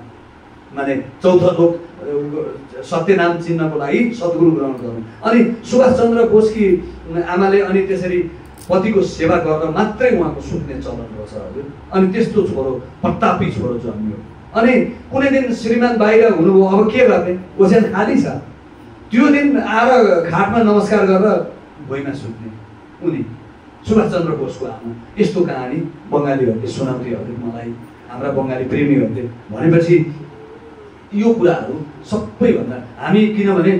माने चौथो लोक सत्य नाम चिन्नको लागि सद्गुरु ग्रहण गर्नु। अनि सुभाष चन्द्र बोसकी आमाले अनि त्यसरी पतिको सेवा गरेर मात्रै उहाँको सुत्ने चलन रहेछ हजुर। अनि त्यस्तो छोरो प्रतापी छोरो जन्मियो। अनि कुनै दिन श्रीमान बाहिर हुनुभयो, अब के गर्ने, ओछ्यान खाली छ। त्यो दिन आएर घाटमा नमस्कार गरेर भुइँमा सुत्ने उनी सुभाष चन्द्र बोसको आमा। यस्तो कहानी बङ्गालीहरूले सुनाउँथे हजुर मलाई, हाम्रा बङ्गाली प्रेमीहरूले। भनेपछि यो कुराहरू सबैभन्दा हामी, किनभने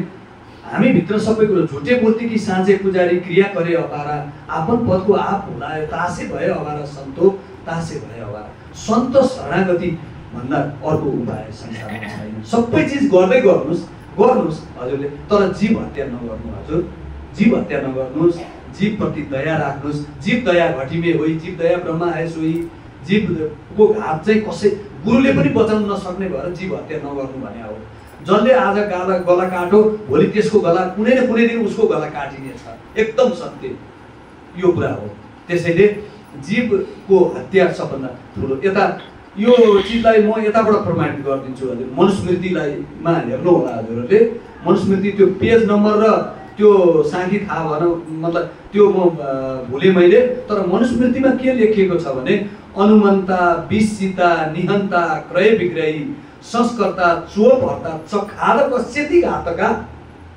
हामीभित्र सबै कुरो झुटे मूर्ति कि साँझे पुजारी क्रिया करे अपारा, आपन पदको आप भुलायो तासे भए अपारा सन्तो तासे भए अपारा। सन्त शरणागति भन्दा अर्को उपाय संसारमा छैन। सबै चिज गर्दै गर्नुहोस् हजुरले, तर जीव हत्या नगर्नु हजुर। जीव हत्या नगर्नुहोस्, जीवप्रति दया राख्नुहोस्। जीव दया घटिमे होइ, जीव दया ब्रह्मा आए सोही। जीवको घात चाहिँ कसै गुरुले पनि बचाउन नसक्ने भएर जीव हत्या नगर्नु भने हो। जसले आज गला काटो, भोलि त्यसको गला कुनै न कुनै दिन उसको गला काटिनेछ, एकदम सत्य यो कुरा हो। त्यसैले जीवको हत्या सबभन्दा ठुलो। यता यो चिजलाई म यताबाट प्रमाणित गरिदिन्छु हजुर। मनुस्मृतिलाई हेर्नु होला हजुरहरूले, मनुस्मृति त्यो पेज नम्बर र त्यो साङ्गी थाहा भएन, मतलब त्यो म भुलेँ मैले। तर मनुस्मृतिमा के लेखिएको छ भने अनुमन्ता, विषिता, निहन्ता, क्रय विक्रयी, संस्कर्ता, चोपहर्ता, चखाद पश्यति घातका।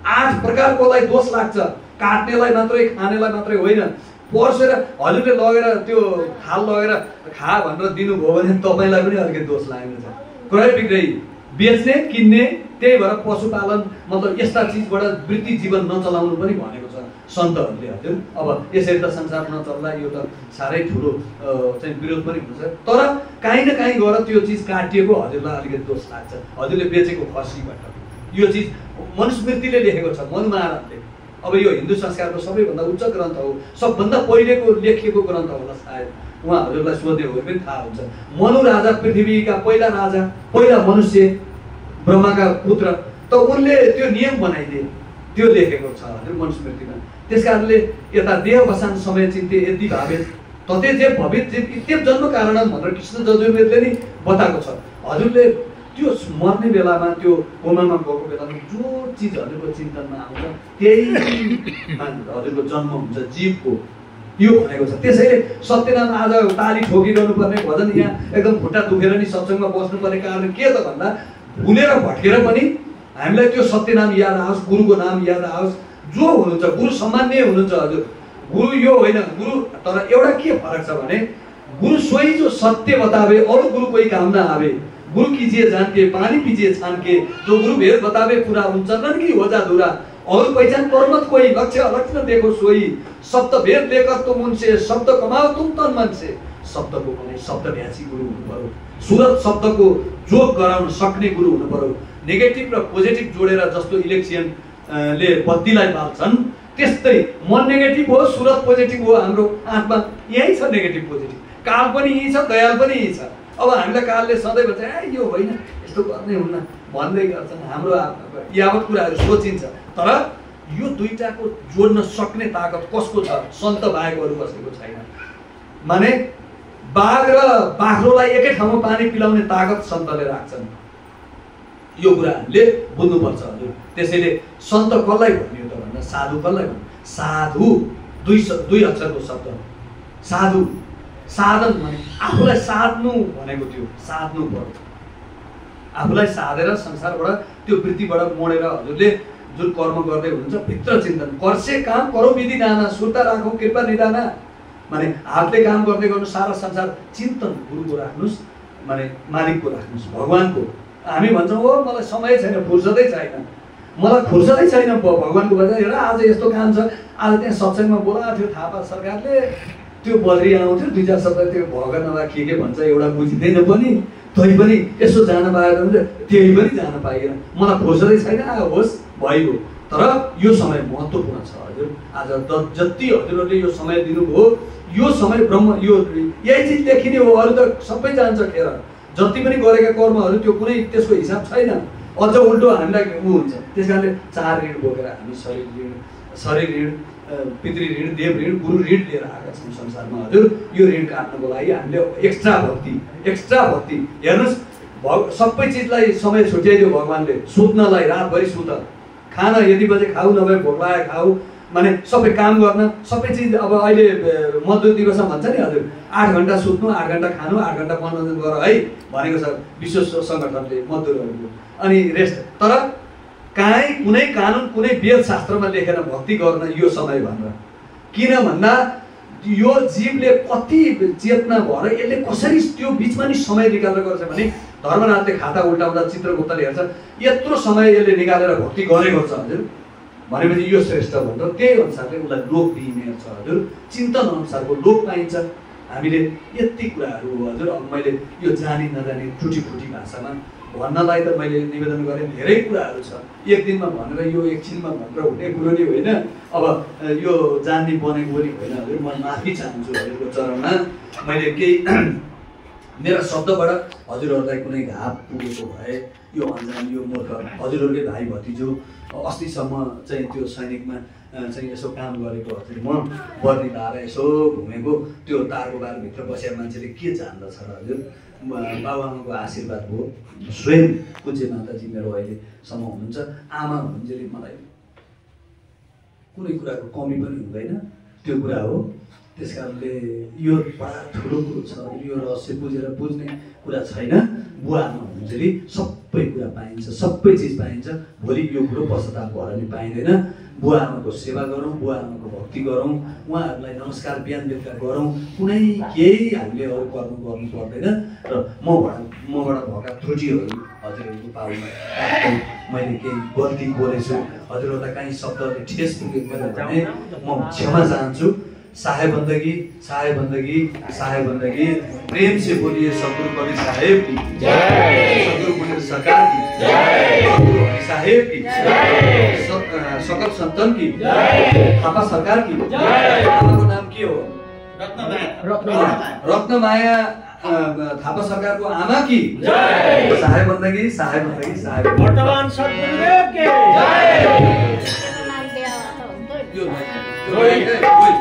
8 प्रकारकोलाई दोष लाग्छ। काट्नेलाई मात्रै, खानेलाई मात्रै होइन। पर्सेर हजुरले लगेर त्यो थाल लगेर खा भनेर दिनुभयो भने तपाईँलाई पनि अलिकति दोष लाग्नेछ। क्रय विक्रयी, बेच्ने किन्ने, त्यही भएर पशुपालन, मतलब यस्ता चिजबाट वृत्ति जीवन नचलाउनु पनि भनेको छ सन्तहरूले हजुर। अब यसरी त संसार नचल्दा यो त साह्रै ठुलो चाहिँ विरोध पनि हुन्छ। तर काहीँ न काहीँ गएर त्यो चिज काटिएको हजुरलाई अलिकति दोष लाग्छ, हजुरले बेचेको खसीबाट। यो चिज मनुस्मृतिले लेखेको छ, मनु महाराजले। अब यो हिन्दू संस्कारको सबैभन्दा उच्च ग्रन्थ हो, सबभन्दा पहिलेको लेखिएको ग्रन्थ होला सायद। उहाँहरूलाई सोध्यो भने पनि थाहा हुन्छ। मनु राजा, पृथ्वीका पहिला राजा, पहिला मनुष्य, ब्रह्माका पुत्र, त उनले त्यो नियम बनाइदिए, त्यो लेखेको छ हजुर मनुस्मृतिमा। त्यस कारणले यता देह वसान समय चिन्ते यदि भावे तते जे भवित इत्येव जन्म कारणम भनेर कृष्ण यजुर्वेदले नि बताएको छ। हजुरले त्यो मर्ने बेलामा, त्यो कोमामा गएको बेलामा जो चिज हजुरको चिन्तनमा आउँछ त्यही हजुरको जन्म हुन्छ जीवको, यो भनेको छ। त्यसैले सत्यनाम आज ताली ठोकिरहनु पर्ने, भजन यहाँ एकदम खुट्टा दुखेर नि सत्सङ्गमा बस्नुपर्ने कारण के त भन्दा भुलेर भट्केर पनि हामीलाई त्यो सत्यनाम याद आओस्, गुरुको नाम याद आओस्। जो हुनुहुन्छ गुरु सम्मान्य हुनुहुन्छ हजुर, गुरु यो होइन गुरु। तर एउटा के फरक छ भने गुरु सोही जो सत्य बतावे और गुरु कोही काम न आवे। गुरु कीजिए जान के पानी पीजिए छान के, जो गुरु भेद बतावे पूरा उन चंदन की हो जा धुरा। और पहचान परमत कोई, लक्ष्य अलक्ष्य देखो सोई। शब्द भेद लेकर तुम उनसे, शब्द कमाओ तुम तन मन से। शब्द को भने शब्द भ्यासी गुरु हुनु पर्यो, सुरत शब्द को जोग गराउन सक्ने गुरु हुनु पर्यो। नेगेटिभ र पोजिटिभ जोडेर जस्तो इलेक्सन ले बत्तीलाई बाल्छन् त्यस्तै मन नेगेटिभ हो, सुरत पोजिटिभ हो। हाम्रो आत्मा यही छ, नेगेटिभ पोजिटिभ। काल पनि यही छ, दयाल पनि यही छ। अब हामीलाई कालले सधैँ भन्छ ए यो होइन, यस्तो गर्नै हुन्न भन्दै गर्छन्। हाम्रो यावत कुराहरू सोचिन्छ, तर यो दुईटाको जोड्न सक्ने ताकत कसको छ? सन्त बाहेक अरू कसैको छैन। माने बाघ र बाख्रोलाई एकै ठाउँमा पानी पिलाउने ताकत सन्तले राख्छन्। यो कुराहरूले बुझ्नुपर्छ हजुर। त्यसैले सन्त कसलाई भन्यो त भन्दा साधु कसलाई भन्यो? साधु दुई अक्षरको शब्द साधु। साधन भने आफूलाई साध्नु भनेको थियो, साध्नु पर्यो। आफूलाई साधेर संसारबाट त्यो वृत्तिबाट मोडेर हजुरले जुन कर्म गर्दै हुनुहुन्छ भित्र चिन्तन कर्से काम करो विधि नाना सुर्ता राखौँ कृपा निदाना माने हातले काम गर्दै गर्नु सारा संसार चिन्तन गुरुको राख्नुहोस् माने मालिकको राख्नुहोस् भगवानको हामी भन्छौँ ओ मलाई समय छैन फुर्सदै छैन मलाई फुर्सदै छैन भगवानको भन्छ हेर आज यस्तो काम छ आज त्यहाँ सत्सङ्गमा बोलाएको थियो थापा सरकारले त्यो बद्री आउँथ्यो 2-4 शब्द त्यो भगवान नभए के भन्छ एउटा बुझिँदैन पनि तै पनि यसो जान पाएर हुन्छ त्यही पनि जान पाइएन मलाई फुर्सदै छैन होस् भइगयो तर यो समय महत्त्वपूर्ण छ हजुर आज जति हजुरहरूले यो समय दिनुभयो यो समय ब्रह्म यो यही चिज देखिने हो अरू त सबै जान्छ खेर जति पनि गरेका कर्महरू त्यो कुनै त्यसको हिसाब छैन अझ उल्टो हामीलाई ऊ हुन्छ त्यस कारणले 4 ऋण बोकेर हामी शरीर ऋण पितृ ऋण देव ऋण गुरु ऋण लिएर आएका छौँ संसारमा हजुर यो ऋण काट्नको लागि हामीले एक्स्ट्रा भक्ति हेर्नुहोस् सबै चिजलाई समय छुट्याइदियो भगवान्ले सुत्नलाई रातभरि सुत खाना यति बजे खाऊ नभए भोक लागे खाऊ माने सबै काम गर्न सबै चिज अब अहिले मजदुर दिवस भन्छ नि हजुर 8 घण्टा सुत्नु 8 घण्टा खानु 8 घण्टा मनोरञ्जन गर है भनेको छ विश्व सङ्गठनले मजदुरहरूको अनि रेस्ट तर काहीँ कुनै कानुन कुनै वेद शास्त्रमा लेखेर भक्ति गर्न यो समय भनेर किन भन्दा यो जीवले कति चेतना भएर यसले कसरी त्यो बिचमा नि समय निकालेर गर्छ भने धर्मराजले खाता उल्टाउँदा चित्रगुप्तले हेर्छ यत्रो समय यसले निकालेर भक्ति गरेको छ हजुर भनेपछि यो श्रेष्ठ भन्छ त्यही अनुसारले उसलाई लोक दिइने छ हजुर चिन्तन अनुसारको लोक पाइन्छ हामीले यति कुराहरू हजुर अब मैले यो जानी नजानी टुटी भाषामा भन्नलाई त मैले निवेदन गरेँ धेरै कुराहरू छ एक दिनमा भनेर यो एकछिनमा भनेर हुने कुरो नै होइन अब यो जान्ने बनेको पनि होइन हजुर म माफी चाहन्छु हजुरको चरणमा मैले केही मेरा शब्दबाट हजुरहरूलाई कुनै घात पुगेको भए यो अन्जान यो मूर्ख हजुरहरूले भाइ भतिजो अस्तिसम्म चाहिँ त्यो सैनिकमा चाहिँ यसो काम गरेको हजुर म बर्नी लाएर यसो घुमेको त्यो तारको बारभित्र बसेर मान्छेले के जान्दछ र हजुर बाबुआमाको आशीर्वाद हो स्वयं पूज्य माताजी मेरो अहिलेसम्म हुनुहुन्छ आमा हुन्जेली मलाई कुनै कुराको कमी पनि हुँदैन त्यो कुरा हो त्यस कारणले यो बडा ठुलो कुरो छ यो रहस्य बुझेर बुझ्ने कुरा छैन बुवा आमा हुन्जेली सबै कुरा पाइन्छ सबै चिज पाइन्छ भोलि यो कुरो पश्चाताप भएर नि पाइँदैन बुवा आमाको सेवा गरौँ बुवा आमाको भक्ति गरौँ उहाँहरूलाई नमस्कार बिहान बेलुका गरौँ कुनै केही हामीले अरू कर्म गर्नु पर्दैन र मबाट भएका त्रुटिहरू हजुरहरूको पाउमा मैले केही गल्ती बोलेछु हजुरहरूलाई काहीँ शब्दले ठेस पुगेको भने म क्षमा चाहन्छु साहेब बंदगी प्रेम से बोलिए सतगुरु कवि साहेब की जय सतगुरु मुनीर सरकार की जय साहेब की जय सकल संतन की जय थापा सरकार की जय आमाको नाम के हो रत्नमाया थापा सरकार को आमा की जय साहेब बंदगी वर्तमान सतगुरुदेव के जय